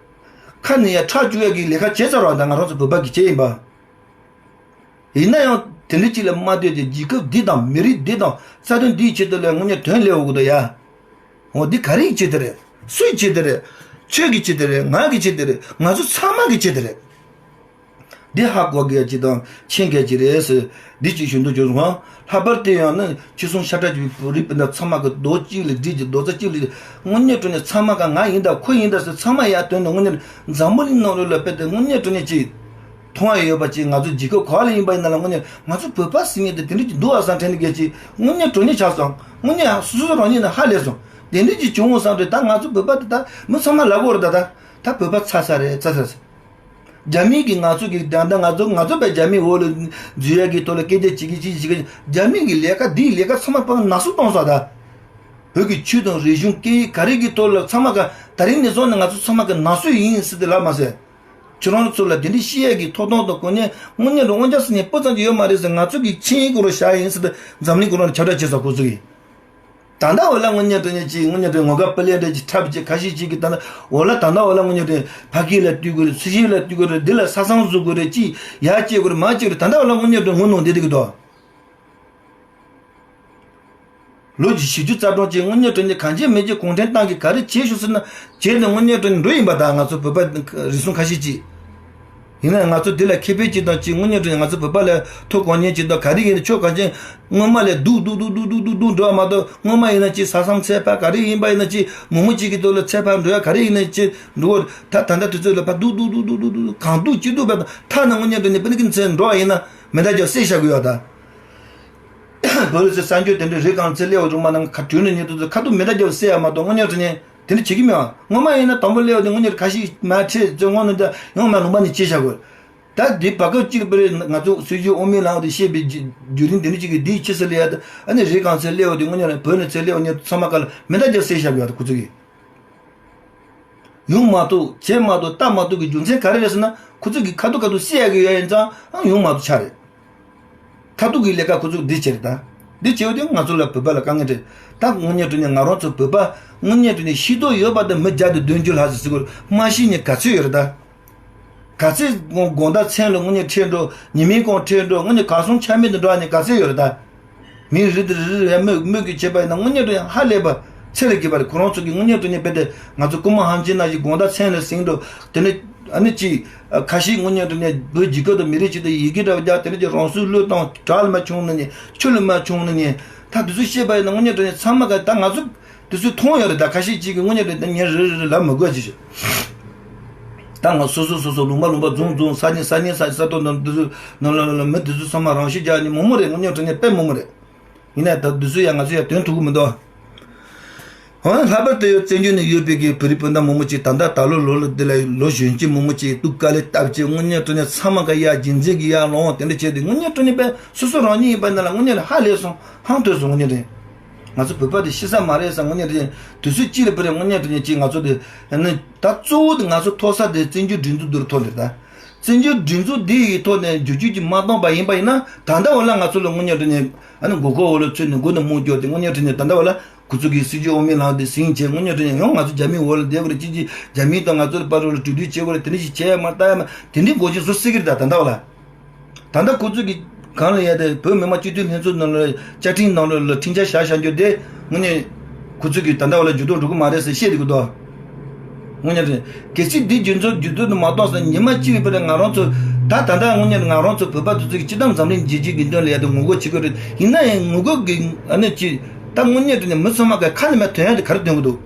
ཁ་ནས་ཡ་ཁྲག་བཅུག་ཡ་གི་ལས་ཀ་བྱས་ཚར་བ་ད་ང་རང་ཚོ་བོད་པ་གི་བྱས་ཡིན་པ། ཡིན་ན་ཡང་དེ་འདྲ་གཅིག་ལ་མ་ལྟོས་ཏེ་རྒྱལ་ཁབ་འདི་དང་མི་རིགས་འདི་དང་རྩ་དོན་འདིའི་ཆེད་དུ་ལ་དངོས་གནས་དོན་ལས་འོག་ཏུ་ཡ། འོ་འདི་ག་རེའི་ཆེད་དུ་རེད། སུའི་ཆེད་དུ་རེད། ཁྱོད་ཀྱི་ཆེད་དུ་རེད། ང་གི་ཆེད་དུ་རེད། ང་ཚོ་ཚང་མ་གི་ཆེད་དུ་རེད། འདི་ཧ་གོ་དགོས་ཀྱི་དང་མཁྱེན་དགོས་ཀྱི་རེད་ཟེར། འདི་གཅིག་ཞུ་འདོད་བྱུང་སོང་། ལྷག་པར་དུ་ཡང་ནི་ཁྱེད་གསུང་ཤ་ཁྲག་གཅིག་པའི་བོད་རིགས་སྤུན་ཟླ་ཚང་མ་གི་རྡོ་གཅིག་ལ་སྒྲིལ་གྱི་རྡོག་རྩ་གཅིག་ལ་དངོས་གནས་དྲང་གནས་ཚང་མ་ག་ང་ཡིན་ད་ཁོ་ཡིན་ད་ཟེར་ཚང་མ་ཡར་དོན་དུ་དངོས་གནས་འཛམ་བུ་གླིང་ནང་ལོགས་ལ་དཔེ་དེ་དངོས་གནས་དྲང་གནས་ཅིག་མཐོང་བ་ཡོད་པ་ཅིག་ང་ཚོ་རྒྱལ་ཁབ་ག་ལ་ཡིན་པ་ཡིན་ན་ལ་དངོས་གནས་ང་ཚོ་བོད་པ་ཟེར་མཁན་དེ་དེ་འདྲ་ཅིག་འདུག་ཨ་བསམ་དྲན་ནས་གལ་ཆེ་དངོས་གནས་དྲང་གནས་ཆགས་སོང་། དངོས་གནས་སོ་སོ་རང་ཉིད་ནས་ཧ་ལས་སོང་། དེ་འདྲ་ཅིག་བྱུང་བསམ་དུས་ད་ང་ཚོ་བོད་པ་དེ་ད་མི་ཚང་མ་ལབ་དགོས་རེད་ད་ད། ད་བོད་པ་ཚ་ཚ་རེད་ཚ་ཚ་ཚ། རྒྱ་མི་གིས་ང་ཚོ་གི་ད་ལྟ་ང་ཚོ་ང་ཚོ་བས་རྒྱ་མིའི་འོག་ལ་འཛུལ་ཡ་གི་ཐོག་ལ་སྐད་ཆ་བྱེད་ཀྱི་ཅིག་བྱེད་ཀྱི་རྒྱ་མི་གི་ལས་ཀ་འདིའི་ལས་ཀ་ཚང་མ་ཕར་ནག་སུབ་གཏོང་ས་ད། བོད་ཀྱི་ཆོས་དང་རིག་གཞུང་སྐད་ཡིག་ག་རེ་གི་ཐོག་ལ་ཚང་མ་ག་ད་རིང་ནས་བཟུང་ནས་ང་ཚོ་ཚང་མ་ག་ནག་སུབ་ཡིན་ཟེར་ཏེ་ལབ་མ་ཟེར། ཁྱོད་རང་ཚོ་ལ་དེ་འདྲའི་བཤད་ཡ་གི་ཐོབ་ཐང་དང་གོ་གནས་དངོས་གནས་རང་དབང་ཆ་ཟེར་མཁན་སྤུ་ཙམ་གྱི་ཡོད་མ་རེད་ཟེར། ང་ཚོ་གི་ཆིངས་ཡིག་སྐོར་བཞག་ཡིན་ཟེར་ཏེ་འཛམ་གླིང་སྐོར་ལ་ཁྱབ་བསྒྲགས་བྱེད་ས་ཁོ་ཚོ་གིས། ད་ལྟ་འོ་ལ་དངོས་གནས་དྲང་གནས་ཅིག་དངོས་གནས་དྲང་ངོ་དགའ་སྤུ་ལེགས་འདྲ་ཅིག་འཁྲབ་ཅིག་ཁ་ཤས་ཅིག་གིས་ད་ལྟ་འོ་ལ་ད་ལྟ་འོ་ལ་དངོས་གནས་དྲང་ཕ་གི་ལ་བསྟུན་དགོས་རེད། སུ་ཞིག་ལ་བསྟུན་དགོས་རེད། འདི་ལ་ས་སང་བཟོ་དགོས་རེད། ཅིག་ཡར་སྐྱེད་དགོས་རེད། མར་སྐྱེད་དགོས་རེད། ད་ལྟ་འོ་ལ་དངོས་གནས་དྲང་ངོ་གནོང་བསྡད་བསྡད་ཀྱི་འདུག་ལོ་བཞི་བཅུ་རྩ་གྲངས་ཅིག་དངོས་གནས་དྲང་གནས་གང་བྱས་མི་བྱས་གུང་ཁྲན་ཏང་གིས་ག་རེ་བྱས་ཤོག་ཟེར་ན་བྱས་ཏེ་དངོས་གནས་དྲང་གནས་འགྲོ་ཡིན་པ་དང་ང་ཚོ་བོད་པ་རེ་ཟུང་ཁ་ཤས་ཅིག་ཡིན་ན་ང་ཚོ་འདི་ལ་ཁེ་ཕན་ཅིག་དང་ཅིག་དངོས་གནས་དྲང་ང་ཚོ་བོད་པ་ལ་ཐོབ་གོ་མཁན་ཅིག་དང་ག་རེ་ཡིན་ཆོག་ག་ཅིག་སྔོན་མ་ལས་སྡུག་སྡུག་སྡུག་འགྲོ་བ་མ་གཏོགས་སྔོན་མ་ཡིན་ན་ཅིག་ས་མཚམས་ཚད་ཕར་ག་རེ་ཡིན་པ་ཡིན་ན་ཅིག་མང་མང་ཅིག་གི་ཐོག་ལ་ཚད་ཕར་འགྲོ་ཡ་ག་རེ་ཡིན་ན་ཅིག་འགྲོ་བར་ད་ད་ལྟ་དུས་ཚོད་ལ་ཕར་སྡུག་སྡུག་སྡུག་སྡུག་སྡུག་སྡུག་གང་སྡུག་ཅི་སྡུག་བས་ཐ་ན་དངོས་གནས་དྲང་གནས་པ་ནི་ཀི་ཚེ་འགྲོ་བ་ཡིན་ན་མེ་མདའ་རྒྱབ་བསད་བཞག་གི་ཡོད་ད། བོད་རིགས་ཚོའི་གསར་འགྱུར་དེ་འདྲའི་རེ་གང་ཚེ་སླེབས་འོང་དུས་མ་ནང་ཁ་དྲུང་ནས་ཉེ་དུ་ཚོ་ཁ་ཐུག་མེ་མདའ་རྒྱབ་བསད་ཡ་མ་གཏོགས་དངོས་གནས་དྲང་གནས་དེ་འདྲ་བྱེད་ཀྱི་མེད་པ། སྔོན་མ་ཡིན་ན་དང་པོ་སླེབས་འོང་དུས་དངོས་གནས་ཁ་ཤས་མ་ཁྲེལ་ཚོས་དངོས་གནས་ད་ཡང་མ་ལུང་པ་ནས་ཅི་བྱ་དགོས། ད་འདི་བར་སྐབས་གཅིག་པ་རེད། ང་ཚོ་སྲིད་ཇུས་དབུ་མའི་ལམ་དུ་བཤད་པའི་བརྒྱུད་རིམ་འདི་འདྲ་ཅིག་གི་འདིའི་ཕྱི་སུ་ལ་ཡ་ད་ཨ་ནི་རེ་གང་ཚེ་སླེབས་འོང་དུས་དངོས་གནས་བོད་ནས་ཚེ་སླེབས་འོང་ཉེ་དུ་ཚང་མ་ཁ་ལ་མེ་མདའ་རྒྱབ་བསད་བཞག་གི་ཡོད་ད་ཁོ་ཚོ་གིས། ཡོང་མ་ཐུབ་བྱེད་མ་ཐུབ་ལྟ་མ་ཐུབ་ཀྱི་རྒྱུ་མཚན་ག་རེ་རེད་ཟེར་ན་ཁོ་ཚོ་གིས་ཁ་ཐུག་ཁ་ཐུག་བསད་ཡ་གི་ཡོད་ཡིན་ཙང་ཨང་ཡོང་མ་ཐུབ་ཆ་རེད། ཁ་ཐུག་གི་ལས་ཀ་ཁོ་ཚོ་འདི་བྱེད་རེད་ད། འདི་བྱེད་དུས་ང་ཚོ་ལ་བོད་པ་ལ་དཀའ་ངལ་འཕྲད། ད་དངོས་གནས་དྲང་གནས་ང་རང་ཚོ་བོད་པ་དངོས་གནས་དྲང་གནས་ཤེས་རྟོགས་ཡོད་པ་དང་མི་བརྒྱ་དང་བདུན་ཅུ་ལྷག་ཙམ་ཟེར་དགོས་མ་ཤེས་ནས་ག་ཚོད་ཡོད་རེད་ད། ག་ཚད་དགོང་དགོང་དག་མཚན་ལ་དངོས་གནས་ཁྲལ་འགྲོ། ཉི་མའི་གུང་ཁྲལ་འགྲོ། དངོས་གནས་གར་སོང་ཆ་མེད་དུ་འགྲོ་བ་ནི་ག་ཚད་ཡོད་རེད་ད། མི་རེ་དང་རེ་རེ་ཡ་མོས་མོས་གུས་བྱེད་པ་ཡིན་ན་དངོས་གནས་དྲང་གནས་ཧ་ལས་པ་ཚད་ལས་བརྒལ་བ་རེད། ཁོ་རང་ཚོ་གི་དངོས་གནས་དྲང་གནས་དཔེ་དེ་ང་ཚོ་རྐུན་མ་ཧམ་ཆེན་ནང་བཞིན་དགོང་དག་མཚན་ལ་ཟིན་འགྲོ། དེ་ནས་ཨ་ནི་ཅིག་ཁ་ཤས་དངོས་གནས་དྲང་གནས་བོད་རྒྱལ་ཁབ་དང་མི་རིགས་ཆེད་དུ་ཡི་གེ་འདྲ་བ་རྒྱག། དེ་ནས་ཅིག་རང་སྲོག་བློས་བཏང་། དྲག་ལ་མ་བྱུང་ན་ནི་ཆུ་ལ་མ་བྱུང་ན་ནི་ད་དེ་ཚོ་བཤད་པ་ཡིན་ན་དངོས་གནས་དྲང་གནས་ཚང་མ་ག་ད་ང་ཚོ་དེ་ཚོ་མཐོང་ཡོད་རེད། ད་ཁ་ཤས་ཅིག་གིས་དངོས་གནས་དྲང་གནས་ངས་རེ་རེ་རེ་ལབ་མི་དགོས་ཅི་ཞིག་ད་ང་སོ་སོ་སོ་སོ་ལུང་པ་ལུང་པ་རྫོང་རྫོང་ས་གནས་ས་གནས་ས་ས་ཐོག་ནང་དེ་ཚོ་ནང་ལ་ལ་ལ་མི་དེ་ཚོ་ཚང་མ་རང་ཤི་རྒྱག་ནི་མང་པོ་རེད། དངོས་གནས་དྲང་གནས་དཔེ་མང་པོ་རེད། ཡིན་ནའི་ད་དེ་ཚོ་ཡང་ང་ཚོ་ཡང་དོན་ཐུག་གི་མི་འདུག་འོན་ལྷག་པར་དུ་ཡང་བཙན་བྱོལ་ནས་ཡོད་པའི་གི་བོད་རིགས་སྤུན་ཟླ་མང་པོ་ཅིག་ད་ལྟ་ད་ལོ་ལོ་ལ་འདི་ལ་ལོ་གཞོན་སྐྱེས་མང་པོ་ཅིག་སྡུག་དཀའ་ལས་བཏབ་བྱས་དངོས་གནས་དྲང་གནས་ཚང་མ་ག་ཡ་རྒྱུན་འཛིན་གི་ཡར་ལངས་དེ་འདྲ་བྱས་ཏེ་དངོས་གནས་དྲང་གནས་དཔེ་སོ་སོ་རང་ཉིད་ཡིན་པ་ན་ལ་དངོས་གནས་ལ་ཧ་ལས་སོང་། ཧང་ཐོས་སོང་། དངོས་གནས་དྲང་གནས། ང་ཚོ་བོད་པ་དེ་ཤི་ས་མ་རེད་ས། དངོས་གནས་དྲང་གནས་དུས་ཚོད་གཅིག་ལ་བར་དངོས་གནས་དྲང་གནས་ཅིག་ང་ཚོ་དེ་ནི་ད་གཙོ་བོ་དེ་ང་ཚོ་མཐོ་ས་དེ་བཙན་བྱོལ་སྒྲིག་འཛུགས་དུ་མཐོ་འདིར་ད་བཙན་བྱོལ་སྒྲིག་འཛུགས་འདི་ཡི་ཐོག་ནས་བསྒྱུར་བཅོས་ཅིག་མ་བཏང་པ་ཡིན་པ་ཡིན་ན་ད་ལྟ་བ་ལ་ང་ཚོ་ལ་དངོས་གནས་དྲང་གནས་ཨ་ནི་མགོ་སྐོར་འོག་ལ་ཚུད་ནས་མགོ་ནས་རྨོངས་སྐྱོར་དེ་དངོས་གནས་དྲང་གནས་ད་ལྟ་བ་ལ་ཁོ་ཚོ་གིས་སྲིད་ཇུས་དབང་མེད་ལངས་ཏེ་ཟིན་བྱས་དངོས་གནས་དྲང་གནས་ཡང་ང་ཚོ་རྒྱ་མིའི་འོག་ལ་བསྡད་དགོས་རེད། ཅི་ཅི་རྒྱ་མི་དང་ང་ཚོ་ལ་བར་ལ་གྲོས་བསྡུར་བྱེད་དགོས་རེད། དེ་འདྲ་ཞིག་བྱས་ཡ་མ་ལྟ་ཡ་མ་དེ་འདྲའི་འགོ་ཅིག་བཟོ་སྲིད་ཀྱི་རེད། ད་ད་ལྟ་བ་ལ། ད་ལྟ་ཁོ་ཚོ་གི་གང་ལ་ཡ་དེ་བོད་མི་མང་སྤྱི་འཐུས་ལྷན་ཚོགས་ནང་ལ་བཅའ་ཁྲིམས་ནང་ལ་ལ་ཁྲིམས་འཆར་བཞག་བཞག་རྒྱུ་དེ་དངོས་གནས་ཁོ་ཚོ་གི་ད་ལྟ་བ་ལ་འགྱུར་ལྡོག་འགྲོ་གི་མ་རེད་ཟེར་བཤད་འདུག་གི་དོ། དངོས་གནས་རེད། གལ་སྲིད་འདི་རྒྱུ་མཚན་རྒྱུ་མཚན་དུ་མ་གཏོགས་ཟེར་ཉི་མ་གཅིག་པའི་བར་ང་རང་ཚོ་ད་ད་ལྟ་དངོས་གནས་ང་རང་ཚོ་བོད་པ་དེ་ཚོ་གི་སྤྱི་བཏང་འཛམ་གླིང་རྒྱལ་སྤྱི་གི་མདུན་ལ་ཡ་དེ་ངོ་རྒོལ་བྱེད་དགོས་རེད། ཡིན་ན་ཡང་ངོ་རྒོལ་གི་ཨ་ནི་ཅི་ད་དངོས་གནས་དུ་ནས་མི་ཚང་མ་ག་ཁ་ནས་མ་དོན་ཡ་དེ་ག་རེ་དོན་གི་འདུག་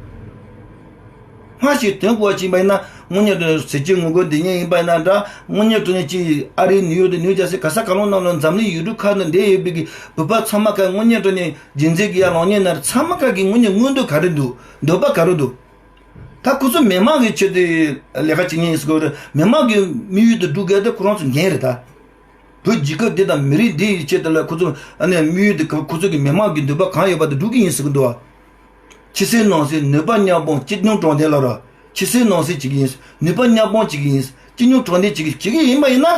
སྔ་ཕྱི་དོན་གོ་བ་ཕྱིན་པ་ཡིན་ན་དངོས་གནས་དྲང་གནས་ཟས་བཅད་ངོ་རྒོལ་འདི་ཉིད་ཡིན་པ་ཡིན་ན་འདྲ། དངོས་གནས་དྲང་གནས་ཀྱི་ཨ་རིའི་ནིའུ་ཡོག་དང་ནིའུ་ཇར་སི་ག་ས་ག་ལོང་ནང་ལ་འཛམ་གླིང་ཡུལ་གྲུ་ཁག་ནང་བསྡད་ཡོད་པའི་གི་བོད་པ་ཚང་མ་ག་དངོས་གནས་དྲང་གནས་རྒྱུན་འཛིན་གྱི་ཡར་ལངས་ཉེན་ན་ཚང་མ་ག་གི་དངོས་གནས་མངོན་འདོད་ག་རེ་འདུག་འདོད་པ་ག་རེ་འདུག་ད་ཁོ་ཚོ་མི་མང་གི་ཆེད་དུ་ལས་ཀ་བྱེད་ཉེན་ཡིན་ཟེར་གོ་རེད། མི་མང་གི་དམིགས་ཡུལ་དུ་སྒྲུབ་དགོས་དེ་ཁོ་རང་ཚོ་འགན་རེད་ད། བོད་རྒྱལ་ཁབ་འདི་དང་མི་རིགས་འདི་ཡི་ཆེད་དུ་ལ་ཁོ་ཚོ་ཨ་ནེ་དམིགས་ཡུལ་འདི་ཁོ་ཚོ་གི་མི་མང་གི་འདོད་པ་གང་ཡོད་པ་དེ་སྒྲུབ་ཀྱི་ཡིན་ཟེར་གི་འདུག་བ། ཕྱི་གསལ་ནང་གསལ་ནུས་པ་མཉམ་སྤུངས་སྤྱི་སྙོམས་དྲང་བདེན་ལ་ར། ཕྱི་གསལ་ནང་གསལ་བྱེད་ཀྱི་ཡིན། ནུས་པ་མཉམ་སྤུངས་བྱེད་ཀྱི་ཡིན། སྤྱི་སྙོམས་དྲང་བདེན་བྱེད་ཀྱི་བྱེད་ཀྱི་ཡིན་པ་ཡིན་ན།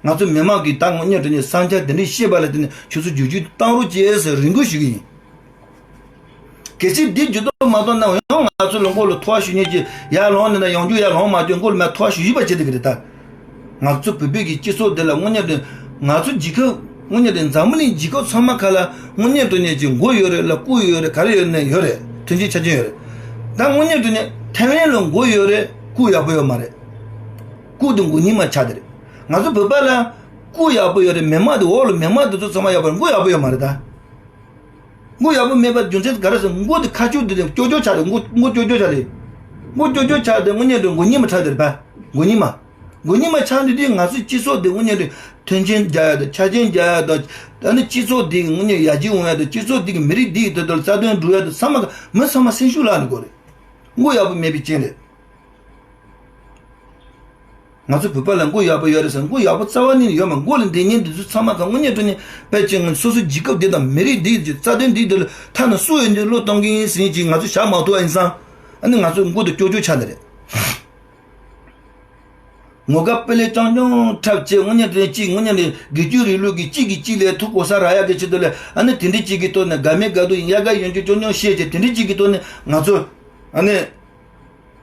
ང་ཚོ་མི་མང་གིས་ད་དངོས་གནས་དྲང་གནས་བསམ་འཆར་དེ་འདྲ་བཤད་པ་ལ་བརྟེན་ནས་ཁྱོད་ཚོ་བསྒྱུར་བཅོས་བཏང་རོགས་བྱེད་ཟེར་རེ་སྐུལ་ཞུ་གི་ཡིན། གལ་སྲིད་འདི་ཇུས་གཏོགས་མ་གཏོང་ན་ཡང་ང་ཚོ་ལ་མགོ་ལ་ཐོ་བ་ཞུ་མཁན་གྱི་ཡར་ལངས་ནས་ན་ཡང་རྒྱུ་ཡར་ལངས་མ་བྱུང་མགོ་ལ་མ་ཐོ་བ་ཞུ་བཞིན་པ་བྱེད་དེ་གི་རེད་ད། ང་ཚོ་བོད་པའི་གི་སྤྱི་ཚོགས་འདི་ལ་དངོས་གནས་དྲང་ང་ཚོ་རྒྱལ་ཁབ་དངོས་གནས་དྲང་འཛམ་བུ་གླིང་རྒྱལ་ཁབ་ཚང་མ་ཁ་ལ་དངོས་གནས་དྲང་གནས་ཀྱི་མགོ་ཡོད་རེད་ལ་སྐུ་ཡོད་རེད་ག་རེ་ཡོད་ནས་ཡོད་རེད། མཐུན་རྐྱེན་ཆ་རྐྱེན་ཡོད་རེད། ད་དངོས་གནས་དྲང་གནས་ཐའེ་ཝན་ལ་མགོ་ཡོད་རེད་སྐུ་ཡག་པོ་ཡོད་མ་རེད། སྐུ་དེ་མགོ་རྙིང་མ་ཆགས་དེ་རེད། ང་ཚོ་བོད་པ་ལ་སྐུ་ཡག་པོ་ཡོད་རེད། མི་མང་དེ་འོག་ལ་མི་མང་དེ་ཚོ་ཚང་མ་ཡག་པོ་རེད། མགོ་ཡག་པོ་ཡོད་མ་རེད་ད། མགོ་ཡག་པོ་མེད་པར་རྒྱུ་མཚན་ག་རེ་ཟེར་མགོ་དེ་ཁ་ཆུ་དེ་ཀྱོག་ཀྱོག་ཆགས་རེད། མགོ་མགོ་ཀྱོག་ཀྱོག་ཆགས་རེད། མགོ་ཀྱོག་ཀྱོག་ཆགས་དེ་དངོས་གནས་དྲང་མགོ་རྙིང་མ་ཆགས་དེ་རེད་པ། མགོ་རྙིང་མ། མགོ་རྙིང་མ་ཆགས་འདི་དེ་ང་ཚོའི་སྤྱི་ཚོགས་དེ་དངོས་གནས་དྲང་མཐུན་རྐྱེན་རྒྱག་ཡ་དང་ཆ་རྐྱེན་རྒྱག་ཡ་དང་། ད་ནི་སྤྱི་ཚོགས་དེ་གི་དངོས་གནས་ཡར་རྒྱས་འོང་ཡ་དང་སྤྱི་ཚོགས་དེ་གི་མི་རིགས་དེ་གི་དོན་དུ་རྩ་དོན་སྒྲུབ་ཡ་དང་ཚང་མ་མི་ཚང་མ་སེམས་ཤུགས་བརླག་ནས་དགོས་རེད། མགོ་ཡག་པོ་མེད་པའི་རྐྱེན་རེད། ང་ཚོ་བོད་པ་ལ་མགོ་ཡག་པོ་ཡོད་རེད་ཟེར་མགོ་ཡག་པོ་རྩ་བ་ནས་ཡོད་མ། མགོ་ལ་འདི་ཉིན་འདི་ཚོ་ཚང་མ་གང་དངོས་གནས་དྲང་གནས་དཔེ་ཅིག་ང་སོ་སོ་རྒྱལ་ཁབ་འདི་དང་མི་རིགས་འདི་གི་རྩ་དོན་འདི་འདི་ལ་ཐ་ན་སུ་ཡོད་འདི་བློས་གཏོང་གི་ཡིན་ཟེར་གྱི་ང་ཚོ་བཞག་མ་ཐུབ་པ་ཡིན་ཙང་། ཨ་ནི་ང་ཚོ་མགོ་དེ་ཀྱོག་ཀྱོག་ཆགས་འདི་རེད། ངོ་དགའ་དཔེ་ལེགས་རྐྱང་རྐྱང་འཁྲབ་བྱས་དངོས་གནས་དྲང་གཅིག་དངོས་གནས་ནི་དགེ་ཆོས་རིང་ལུགས་ཀྱི་གཅིག་གིས་གཅིག་ལ་ཐུག་གོ་ས་རག་ཡག་གི་ཆེད་དུ་ལ་ཨ་ནི་དེ་འདྲའི་གཅིག་གི་ཐོག་ནས་དགའ་མི་དགའ་སྡུག་ཡག་ག་ཡོང་རྒྱུ་རྐྱང་རྐྱང་བཤད་བྱས་དེ་འདྲའི་གཅིག་གི་ཐོག་ནས་ང་ཚོ་ཨ་ནི།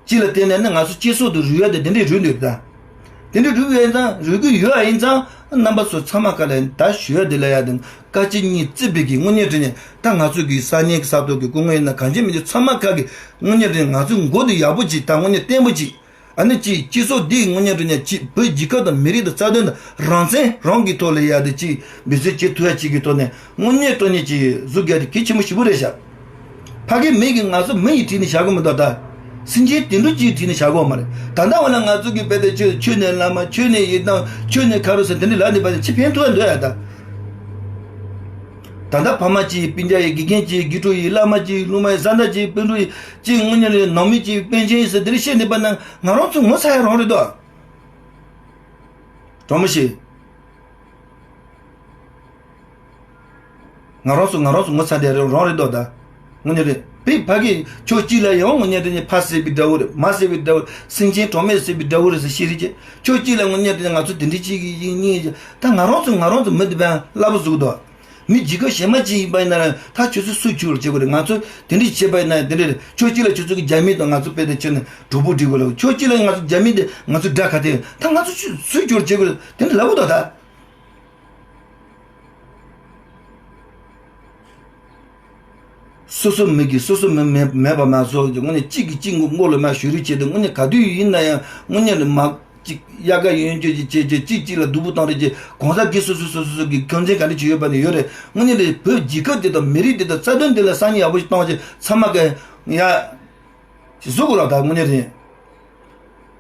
གཅིག་ལ་བརྟེན་ནས་ནི་ང་ཚོ་གཅིག་སོགས་དུ་རུལ་ཡ་དེ་དེ་འདྲའི་རུལ་འདུག་ད། དེ་འདྲའི་རུལ་ཡོད་ཙང་རུལ་གི་ཡོད་ཨ་ཡིན་ཙང་རྣམ་པ་ཚོ་ཚང་མ་ག་ལ་ད་ཞུ་ཡ་དེ་ལ་ཡ་དང་དཀའ་སྤྱད་གཉིས་བརྩི་བའི་གི་དངོས་གནས་དྲང་གནས་ད་ང་ཚོ་གི་ས་གནས་ཀྱི་ས་ཐོག་གི་སྐུ་ངོ་ཡིན་ན་གང་ཅི་མི་ཅི་ཚང་མ་ག་གི་དངོས་གནས་དྲང་གནས་ང་ཚོ་མགོ་དེ་ཡག་པོ་ཅིག་ད་དངོས་གནས་བརྟན་པོ་ཅིག་ཨ་ནི་ཅིག་སྤྱི་ཚོགས་འདི་ཡི་དངོས་གནས་དྲང་གནས་ཅིག་བོད་རྒྱལ་ཁབ་དང་མི་རིགས་དང་རྩ་དོན་དང་རང་བཙན་རང་གི་ཐོག་ལ་ཡ་དེ་ཅིག་འབད་བརྩོན་བྱེད་ཐུབ་ཡ་ཅིག་གི་ཐོག་ནས་དངོས་གནས་དྲང་གནས་ཅིག་བཟོ་རྒྱུ་དེ་གལ་ཆེན་པོ་ཞེ་པོ་རེད་ཤག་ཕ་གི་མི་གི་ང་ཚོ་མི་ཡི་བྲིས་ནས་བཞག་གི་མི་འདུག་ད། སེམས་ཅན་དེ་འདྲ་ཅིག་བྲིས་ནས་བཞག་གི་ཡོད་མ་རེད། ད་ལྟ་བ་ལ་ང་ཚོ་གི་དཔེ་དེ་ཆོས་ཆོས་ནས་བླ་མ་ཆོས་ནས་ཡི་དམ་ཆོས་ནས་ག་རུ་ཟེར་དེ་འདྲ་ལབ་ནས་པ་དེ་ཅི་ཕན་ཐོགས་འདོད་ཡ་ད། ད་ལྟ་ཕ་མ་གཅིག་སྤུན་ཀྱག་ཡི་དགེ་རྒན་གཅིག་དགེ་ཕྲུག་ཡི་བླ་མ་གཅིག་སློབ་མ་ཡི་བཟའ་ཟླ་གཅིག་སྤུན་གྲོགས་ཡི་གཅིག་དངོས་གནས་རེད་ནང་མི་གཅིག་པཎ་ཆེན་ཡི་ཟེར་དེ་འདྲ་བཤད་ནས་པ་ན་ང་རང་ཚོ་ངོ་ཚ་ཡ་རང་རེད་དོ། གྲོགས་མོ་ཞིག་ང་རང་ཚོ་ང་རང་ཚོ་ངོ་ཚ་དེ་རང་རེད་དོ་ད། དངོས་གནས་རེད། དཔེ་ཕ་གི་ཕྱོགས་གཅིག་ལ་ཡང་དངོས་གནས་དྲང་གནས་ཕ་ཟེར་བའི་དགྲ་བོ་རེད། མ་ཟེར་བའི་དགྲ་བོ་རེད། སེམས་ཅན་གྲོགས་མེད་ཟེར་བའི་དགྲ་བོ་རེད་ཟེར་ཤེས་རེད་ཅེ། ཕྱོགས་གཅིག་ལ་དངོས་གནས་དྲང་གནས་ང་ཚོ་དེ་འདྲ་གཅིག་གི་ཡིན་གཉིས་ཀྱི་ད་ང་རང་ཚོ་ང་རང་ཚོ་མི་དེ་བས་སླ་པོ་བཟོ་གི་འདུག་མི་རྒྱལ་ཁབ་གཞན་མ་ཅིག་ཡིན་པ་ཡིན་ན་ད་ཁྱོད་ཚོ་སུས་ཁྱོད་ལ་བྱེད་དགོས་རེད། ང་ཚོ་དེ་འདྲ་བྱེད་པ་ཡིན་ན་དེ་འདྲ་རེད། ཕྱོགས་གཅིག་ལ་ཁྱོད་ཚོ་གི་རྒྱ་མི་དང་ང་ཚོ་དཔེ་དེ་ཁྱོད་ནས་གྲོགས་པོ་སྒྲིག་དགོས་ལ། ཕྱོགས་གཅིག་ལ་ང་ཚོ་རྒྱ་མི་དེ་ང་ཚོ་དགྲ་ག་དེ་ད་ང་ཚོ་སུས་ཁྱོད་ལ་བྱེད་དགོས་རེད། དེ་འདྲ་ལབ་དགོས་ད་ད། སོ་སོ་མི་གིས་སོ་སོ་མི་མེད་མེད་པ་མ་བཟོ། དངོས་གནས་གཅིག་གིས་གཅིག་མགོ་ལ་མ་གཞུ་རེས་བྱེད་དུས། དངོས་གནས་ག་དུས་ཡིན་ན་ཡང་དངོས་གནས་ལ་མ་གཅིག་དབྱར་ཁ་གཡོན་སྐྱོད་ཅིག་བྱེད་བྱེད། གཅིག་གཅིག་ལ་སྡུག་པོ་བཏང་རེས་བྱེད། གང་ཟག་གིས་སོ་སོ་སོ་སོ་སོ་གི་འཁོན་འཛིན་ག་འདྲ་བྱེད་ཡོད་པ་ནི་ཡོད་རེད། དངོས་གནས་ལ་བོད་རྒྱལ་ཁབ་འདི་དང་མི་རིགས་འདི་དང་རྩ་དོན་འདི་ལ་སང་ཉིན་ཡག་པོ་ཞིག་གཏོང་བྱེད་ཚང་མ་གི་ཡ། ཅིག་བཟོ་དགོས་ར། ད་དངོས་གནས་རེད།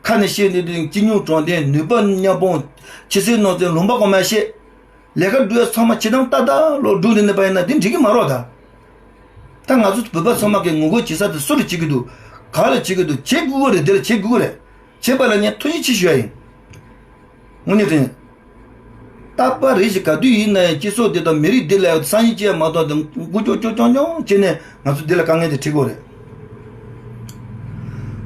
ཁ་ནས་བཤད་ནས་དུས་སྤྱི་སྙོམས་དྲང་བདེན། ནུས་པ་མཉམ་སྤུངས། ཆེ་སའི་ནང་ཚན་ལུང་པ་གོང་མ་བཤད། ལས་ཀ་སྒྲུབ་ཡ་ཚང་མ་ཆེ་དང་ཏག་ཏག་ལོ་སྒྲུབ་ནས་ནས་པ་ཡིན་ན་དེ་འགྲིག་གི་མ་རོགས་ད། ད་ང་ཚོ་བོད་པ་ཚང་མ་གི་ངོ་རྒོལ་བྱེད་ས་དེ་སུ་ལ་བྱེད་ཀྱི་འདུག་ག་ལ་བྱེད་ཀྱི་འདུག་བྱེད་དགོས་ཀྱི་རེད། དེ་ལ་བྱེད་དགོས་ཀྱི་རེད། བྱེད་པ་ལ་ངས་ཐུགས་རྗེ་ཆེ་ཞུ་ཡ་ཡིན། དངོས་གནས་དྲང་། རྟག་པར་རེ་ཞིག་ག་དུས་ཡིན་ན་ཡང་སྤྱི་ཚོགས་འདི་དང་མི་རིགས་འདི་ལ་སང་ཉིན་སྐྱེ་ཡ་མ་གཏོགས་དེ་མགོ་ཀྱོག་ཀྱོག་ཀྱོང་ཀྱོང་བྱས་ནས་ང་ཚོ་འདི་ལ་དཀའ་ངལ་དེ་འཕྲད་ཀྱི་ཡོད་རེད།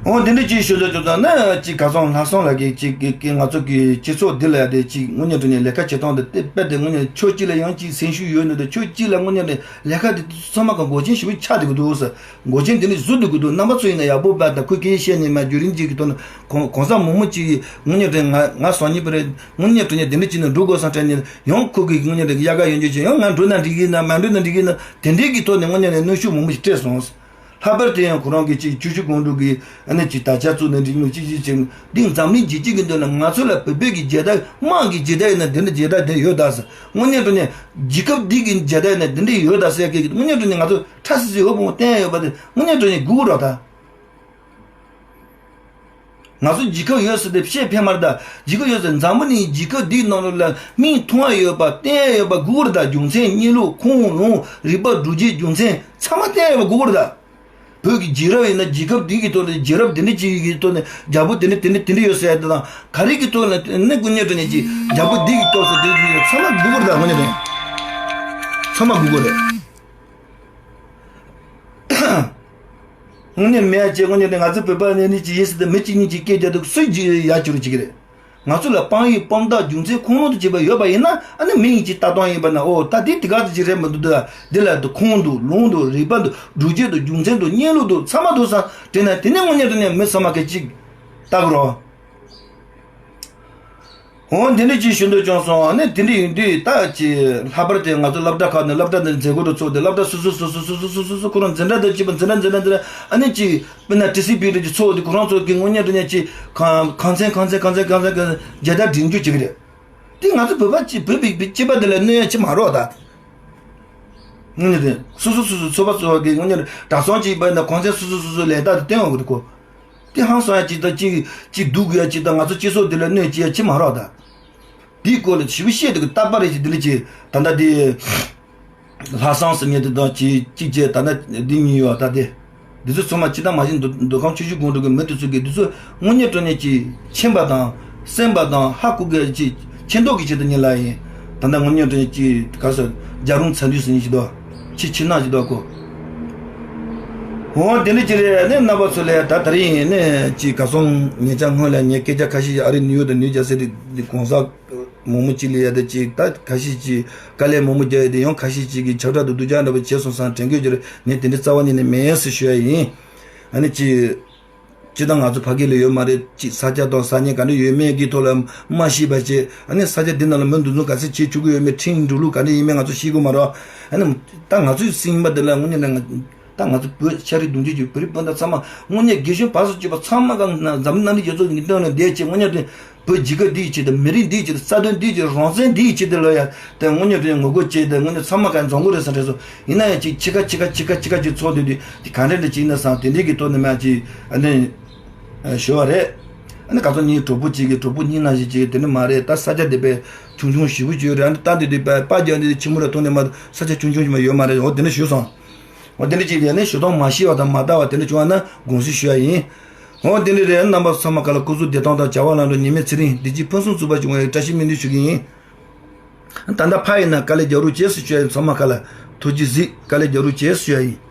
འོ་འདི་འདྲ་ཅིག་ཞུ་འདོད་བྱུང་ཙང་ན་ཅིག་གར་སོང་ལྷ་སོང་ལ་གི་ཅིག་གི་གི་ང་ཚོ་གི་སྤྱི་ཚོགས་འདི་ལ་ཡ་དེ་ཅིག་དངོས་གནས་དྲང་གནས་ལས་ཀ་བྱེད་སྟངས་དེ་དཔེ་དེ་དངོས་གནས་ཕྱོགས་གཅིག་ལ་ཡང་ཅིག་སེམས་ཤུགས་ཡོད་ནི་དེ། ཕྱོགས་གཅིག་ལ་དངོས་གནས་དྲང་ལས་ཀ་དེ་ཚང་མ་གང་འགོག་རྐྱེན་ཞེ་པོ་ཆགས་བསྡད་ཀྱི་འདུག་ཟེར། འགོག་རྐྱེན་དེ་ནི་བཟོ་སྡོད་ཀྱི་འདུག་རྣམ་པ་ཚོ་ཡིན་ན་ཡག་པོ་བ་དང་ཁོས་སྐད་ཆ་བཤད་ནས་མ་བརྒྱུད་རིམ་ཅིག་གི་ཐོག་ནས་གོང་གོང་ས་མང་པོ་ཅིག་གིས་དངོས་གནས་དྲང་ང་ང་སང་ཉིན་པ་རེད། དངོས་གནས་དྲང་གནས་དེ་འདྲ་བྱས་ནས་འགྲོ་དགོས་བསམ་དྲན་ནས་ཡང་ཁོ་གིས་དངོས་གནས་དྲང་གནས་དབྱར་ཁ་གཡོན་སྐྱོད་བྱས་ཡང་ང་འགྲོ་ན་འགྲིག་གི་ན་མ་འགྲོ་ན་འགྲིག་གི་ན་དེ་འདྲའི་གི་ཐོག་ནས་དངོས་གནས་ནས་གནོན་ཤུགས་མང་པོ་ཞིག་སྤྲད་སོང་། ལྷག་པར་དུ་ཡང་ཁོ་རང་གིས་ཅིག་ཆུ་བཞི་སྒང་དྲུག་གི་ཨ་ནི་ཅིག་དར་ཆ་བཙུགས་ནས་འགྲིག་མི་ཅིག་ཅིག་ཅིག་འདི་འཛམ་གླིང་རྒྱལ་སྤྱི་གི་མདུན་ལ་ང་ཚོ་ལ་བོད་པའི་གི་རྒྱལ་དར་དམངས་ཀྱི་རྒྱལ་དར་ཡིན་ན་འདི་འདྲ་རྒྱལ་དར་འདི་ཡོད་ད་ཟེར། དངོས་གནས་དྲང་གནས་རྒྱལ་ཁབ་འདི་གི་རྒྱལ་དར་ཡིན་ན་འདི་འདྲ་ཡོད་ད་ཟེར་གི་དངོས་གནས་དྲང་གནས་ང་ཚོ་ཁྲ་སིལ་སིལ་འོད་སྤོང་བསྟན་ཡོད་པ་དེ་དངོས་གནས་དྲང་གནས་སྒུག་དགོས་ར་ད། ང་ཚོ་རྒྱལ་ཁབ་ཡོད་ཟེར་ཏེ་བཤད་ཕན་མ་རེད་ད། རྒྱལ་ཁབ་ཡོད་ཟེར། འཛམ་བུ་གླིང་རྒྱལ་ཁབ་འདིའི་ནང་ལོགས་ལ་མིང་མཐོང་ཡ་ཡོད་པ་བསྟན་ཡ་ཡོད་པ་སྒུག་རེད་ད། རྒྱུ་མཚན་གནས་ལུགས་ཁུངས་ལུང་རིག་པ་སྒྲུབ་བྱེད་རྒྱུ་མཚན་ཚང་མ་བསྟན་ཡ་ཡོད་པ་སྒུག་རེད་ད། བོད་ཀྱི་རྒྱལ་རབས་ཡིན་ན་རྒྱལ་ཁབ་འདི་གི་ཐོག་ནས་རྒྱལ་རབས་འདི་འདྲ་ཅིག་གི་ཐོག་ནས་རྒྱལ་པོ་དེ་འདྲ་དེ་འདྲ་དེ་འདྲ་ཡོད་ཟེར་ཡ་དེ་དང་ག་རེ་གི་ཐོག་ནས་ནི་དངོས་གནས་དྲང་གནས་ཀྱི་རྒྱལ་པོ་འདི་གི་སྐྱོབ་ས་དེ་ཚང་མ་སྒུག་རེད་ད། དངོས་གནས་དྲང་གནས་ཚང་མ་སྒུག་རེད། དངོས་གནས་མེད་ཅེས་དངོས་གནས་ང་ཚོ་བོད་པ་ནས་ནི་ཅི་ཡིན་ཟེར་ཏེ་མི་གཅིག་གཉིས་ཀྱིས་སྐད་རྒྱག་དུས་སུས་ཅི་ཡ་བྱུ་རུ་ཅིག་རེད། ང་ཚོ་ལ་དཔང་ཡིག་དཔང་རྟགས་རྒྱུ་མཚན་ཁུངས་ལུང་དུ་བྱས་པ་ཡོད་པ་ཡིན་ན་ཨ་ནི་མི་ཡིན་གཅིག་ལྟ་སྟངས་ཡིན་པ་ན། ཨོ་ད་འདི་དེ་ག་ཚོད་ཅིག་རེད་མི་འདུག་འདི་ལ་འདི་ཁུངས་འདུག་ལུང་འདུག་རིག་པ་འདུག་སྒྲུབ་བྱེད་འདུག་རྒྱུ་མཚན་འདུག་གནས་ལུགས་འདུག་ཚང་མ་འདུག་བསམ་དྲན་ན་དེ་ནས་དངོས་གནས་དྲང་གནས་མི་ཚང་མ་གི་གཅིག་ལྟ་དགོས་རོགས། འོ་འདི་འདྲ་ཅིག་ཞུ་འདོད་བྱུང་སོང་། ཨ་ནི་དེ་འདྲ་ཡིན་དུས་ད་ཅིག་ལྷག་པར་དུ་ང་ཚོ་སློབ་གྲྭ་ཁག་ནས་སློབ་གྲྭ་འདི་མཛད་སྒོ་དུ་ཚོགས་ཏེ་སློབ་གྲྭ་སོ་སོ་སོ་སོ་ཁོ་རང་འཛིན་གྲྭ་དང་བཅས་པ་འཛིན་གྲྭ་འཛིན་གྲྭ་འཛིན་གྲྭ་ཨ་ནི་ཅིག་དཔེར་ན་ཊི་སི་བི་འདྲ་ཅིག་ཚོགས་ཏེ་ཁོ་རང་ཚོ་གི་དངོས་གནས་དྲང་གནས་ཅིག་ཁང་ཁང་ཚན་ཁང་ཚན་ཁང་ཚན་ཁང་ཚན་གྱི་རྒྱལ་དར་སྒྲེང་རྒྱུ་བྱེད་ཀྱི་རེད། དེ་ང་ཚོ་བོད་པ་ཅིག་བོད་པའི་སྤྱི་པ་འདི་ལ་གནོད་ཡ་ཅིག་མ་རོགས་ད། དངོས་གནས་དྲང་གནས་སོ་སོ་སོ་སོ་ཚོགས་པ་ཚོགས་པ་གི་དངོས་གནས་གྲྭ་ཚང་གཅིག་པ་ཡིན་ན་ཁང་ཚན་སོ་སོ་སོ་སོ་ལས་རྟགས་དེ་བསྟན་འོང་གི་རེད་ཁོ། དེ་ཧང་སང་ཡ་གཅིག་དང་གཅིག་གཅིག་སྡུག་དགོས་ཡ་གཅིག་དང་ང་ཚོ་སྤྱི་ཚོགས་འདི་ལ་གནོད་ཅི་ཡ་ཅི་མ་རོགས་ད། དེའི་སྐོར་ལ་ཞིབ་བཤད་དེ་གི་རྟག་པར་རེ་ཞིག་འདི་འདྲ་ཅིག་ད་ལྟ་དེ་ལྷག་བསམ་ཟེར་མཁན་དེ་དང་གཅིག་གཅིག་བྱས་ད་ལྟ་འདི་གཉིས་ཡོད་ད། དེ་འདི་ཚོ་ཚང་མ་སྤྱི་བཏང་མ་གཞི་མདོ་མདོ་ཁམས་ཆུ་བཞི་སྒང་དྲུག་གི་མི་དེ་ཚོ་གི་འདི་ཚོ་དངོས་གནས་དྲང་གནས་ཀྱི་མཁྱེན་པ་དང་སེམས་པ་དང་ཧ་གོ་གི་ཅིག་མཁྱེན་རྟོགས་ཀྱི་ཆེད་དུ་ཉིད་ལ་ཡིན། ད་ལྟ་དངོས་གནས་དྲང་གནས་ཀྱི་ག་ས་རྒྱ་རུང་ཚ་འདུས་ཟེར་མཁན་ཞིག་འདུག་ཕྱི་ཕྱི་ནང་ཞིག་འདུག་གོ། འོ་དེ་འདྲ་ཅིག་རེད། ཨ་ནི་རྣམ་པ་ཚོ་ལ་ད་དེ་རིང་ནས་ཅིག་གར་སོང་ཉེ་ཆར་སྔོན་ལ་ངས་སྐད་ཆ་ཁ་ཤས་ཤིག་ཨ་རི་ནིའུ་ཡོག་དང་ནིའུ་ཇར་སི་དེ་གོང་ས་མང་པོ་ཅིག་ལ་ཡ་དེ་ཅིག་ད་ཁ་ཤས་ཅིག་དཀའ་ལས་མང་པོ་རྒྱག་ཡ་དེ་ཡང་ཁ་ཤས་ཅིག་གིས་ཁྱབ་བསྒྲགས་དང་སྡུག་ཅག་འདྲ་པོ་བྱས་སོང་བསམ་དྲན་གྱི་ཡོད་ཀྱི་རེད། ངས་དེ་འདྲ་རྩ་བ་ཉིད་ནས་མེད་ཟེར་ཞུ་ཡ་ཡིན། ཨ་ནི་ཅིག་སྤྱིར་བཏང་ང་ཚོ་ཕ་གི་ལ་ཡོད་མ་རེད། ཅིག་ས་ཆ་དང་ས་གནས་ག་འདྲ་ཡོད་མེད་ཀྱི་ཐོག་ལ་མ་ཤེས་པ་བྱས། ཨ་ནི་ས་ཆ་འདི་ནང་ལ་མི་འདུ་འཛོམས་ག་ཚད་བྱེད་བཅུག་གི་ཡོད་མེད། ཁྲིམས་འགྲོ་ལུགས་ག་འདྲ་ཡིན་མེད་ང་ཚོ་ཤེས་ཀྱི་མ་རེད། ཨ་ནི་ད་ང་ཚོའི་སེམས་པ་འདི་ལ་དངོས་གནས་ད་ང་ད་ང་ཚོ་བོད་ཤ་རིགས་གདུང་རྒྱུད་ཀྱི་བོད་རིགས་སྤུན་ཟླ་ཚང་མ་དངོས་གནས་རྒན་གཞོན་བར་སུ་གཅིག་པ་ཚང་མ་གང་ན་འཛམ་གླིང་མནའ་རིས་རྒྱ་མཚོ་གི་སྟེང་ལ་བསྡད་བྱས་དངོས་གནས་དེ་བོད་རྒྱལ་ཁབ་འདིའི་ཆེད་དུ་མི་རིགས་འདིའི་ཆེད་དུ་རྩ་དོན་འདིའི་ཆེད་དུ་རང་བཙན་འདིའི་ཆེད་དུ་ལ་ཡ་དེ་དངོས་གནས་དེ་ངོ་རྒོལ་བྱས་ཏེ་དངོས་གནས་ཚང་མ་གང་འཛོམས་དགོས་རེད་བསམ་དྲན་སོང་། ཡིན་ན་ཡང་ཅིག་ཕྱི་ཁ་ཕྱི་ཁ་ཕྱི་ཁ་ཕྱི་ཁ་ཅིག་ཚོགས་བསྡད་དུས་དེ་ག་འདྲ་འདྲ་ཅིག་ཡིན་ན་བསམ་དེ་འདྲའི་གི་ཐོག་ནས་མ་ཅིག་ཨ་ནི་ཞུ་བ་རེད། ཨ་ནི་ག་ཚོད་ངའི་གྲོགས་པོ་གཅིག་གི་གྲོགས་པོ་གཉིས་ན་ཞིག་གཅིག་དེ་འདྲ་མ་རེད། ད་ས་ཆ་དེ་པས་ཆུང་ཆུང་ཞེ་པོ་ཅིག་ཡོད་རེད། ཨ་ནི་ད་འདི་དུས་པ་པ་རྒྱག་འདི་ཆེན་མོ་ར་ཐོག་ནས་མ་ས་ཆ་ཆུང་ཆུང་ཞིག་མ་ཡོད་མ་རེད། འོ་དེ་འདྲ་ཞུས་སོང་། འོ་དེ་འདྲ་ཅིག་ཡིན་ནའི་ཞུ་སྟངས་མ་ཤེས་པ་དང་མ་དག་པ་དེ་འདྲ་བྱུང་བ་ན་དགོངས་སེལ་ཞུ་ཡ་ཡིན། འོ་དེ་འདྲ་རེད། རྣམ་པ་ཚང་མ་ག་ལ་སྐུ་གཟུགས་བདེ་ཐང་དང་བྱ་བ་ལམ་འགྲོ་ཉི་མའི་ཚེ་རིང་བདེ་སྐྱིད་ཕུན་སུམ་ཚོགས་པ་བྱུང་བའི་བཀྲ་ཤིས་སྨོན་འདུན་ཞུ་གི་ཡིན། ད་ལྟ་ཕ་ཡིན་ན་དཀའ་ལས་རྒྱག་རོགས་བྱེད་ཟེར་ཞུ་ཡ་ཡིན། ཚང་མ་ག་ལ་ཐུགས་རྗེ་གཟིགས། དཀའ་ལས་རྒྱག་རོགས་བྱེད་ཟེར་ཞུ་ཡ་ཡིན།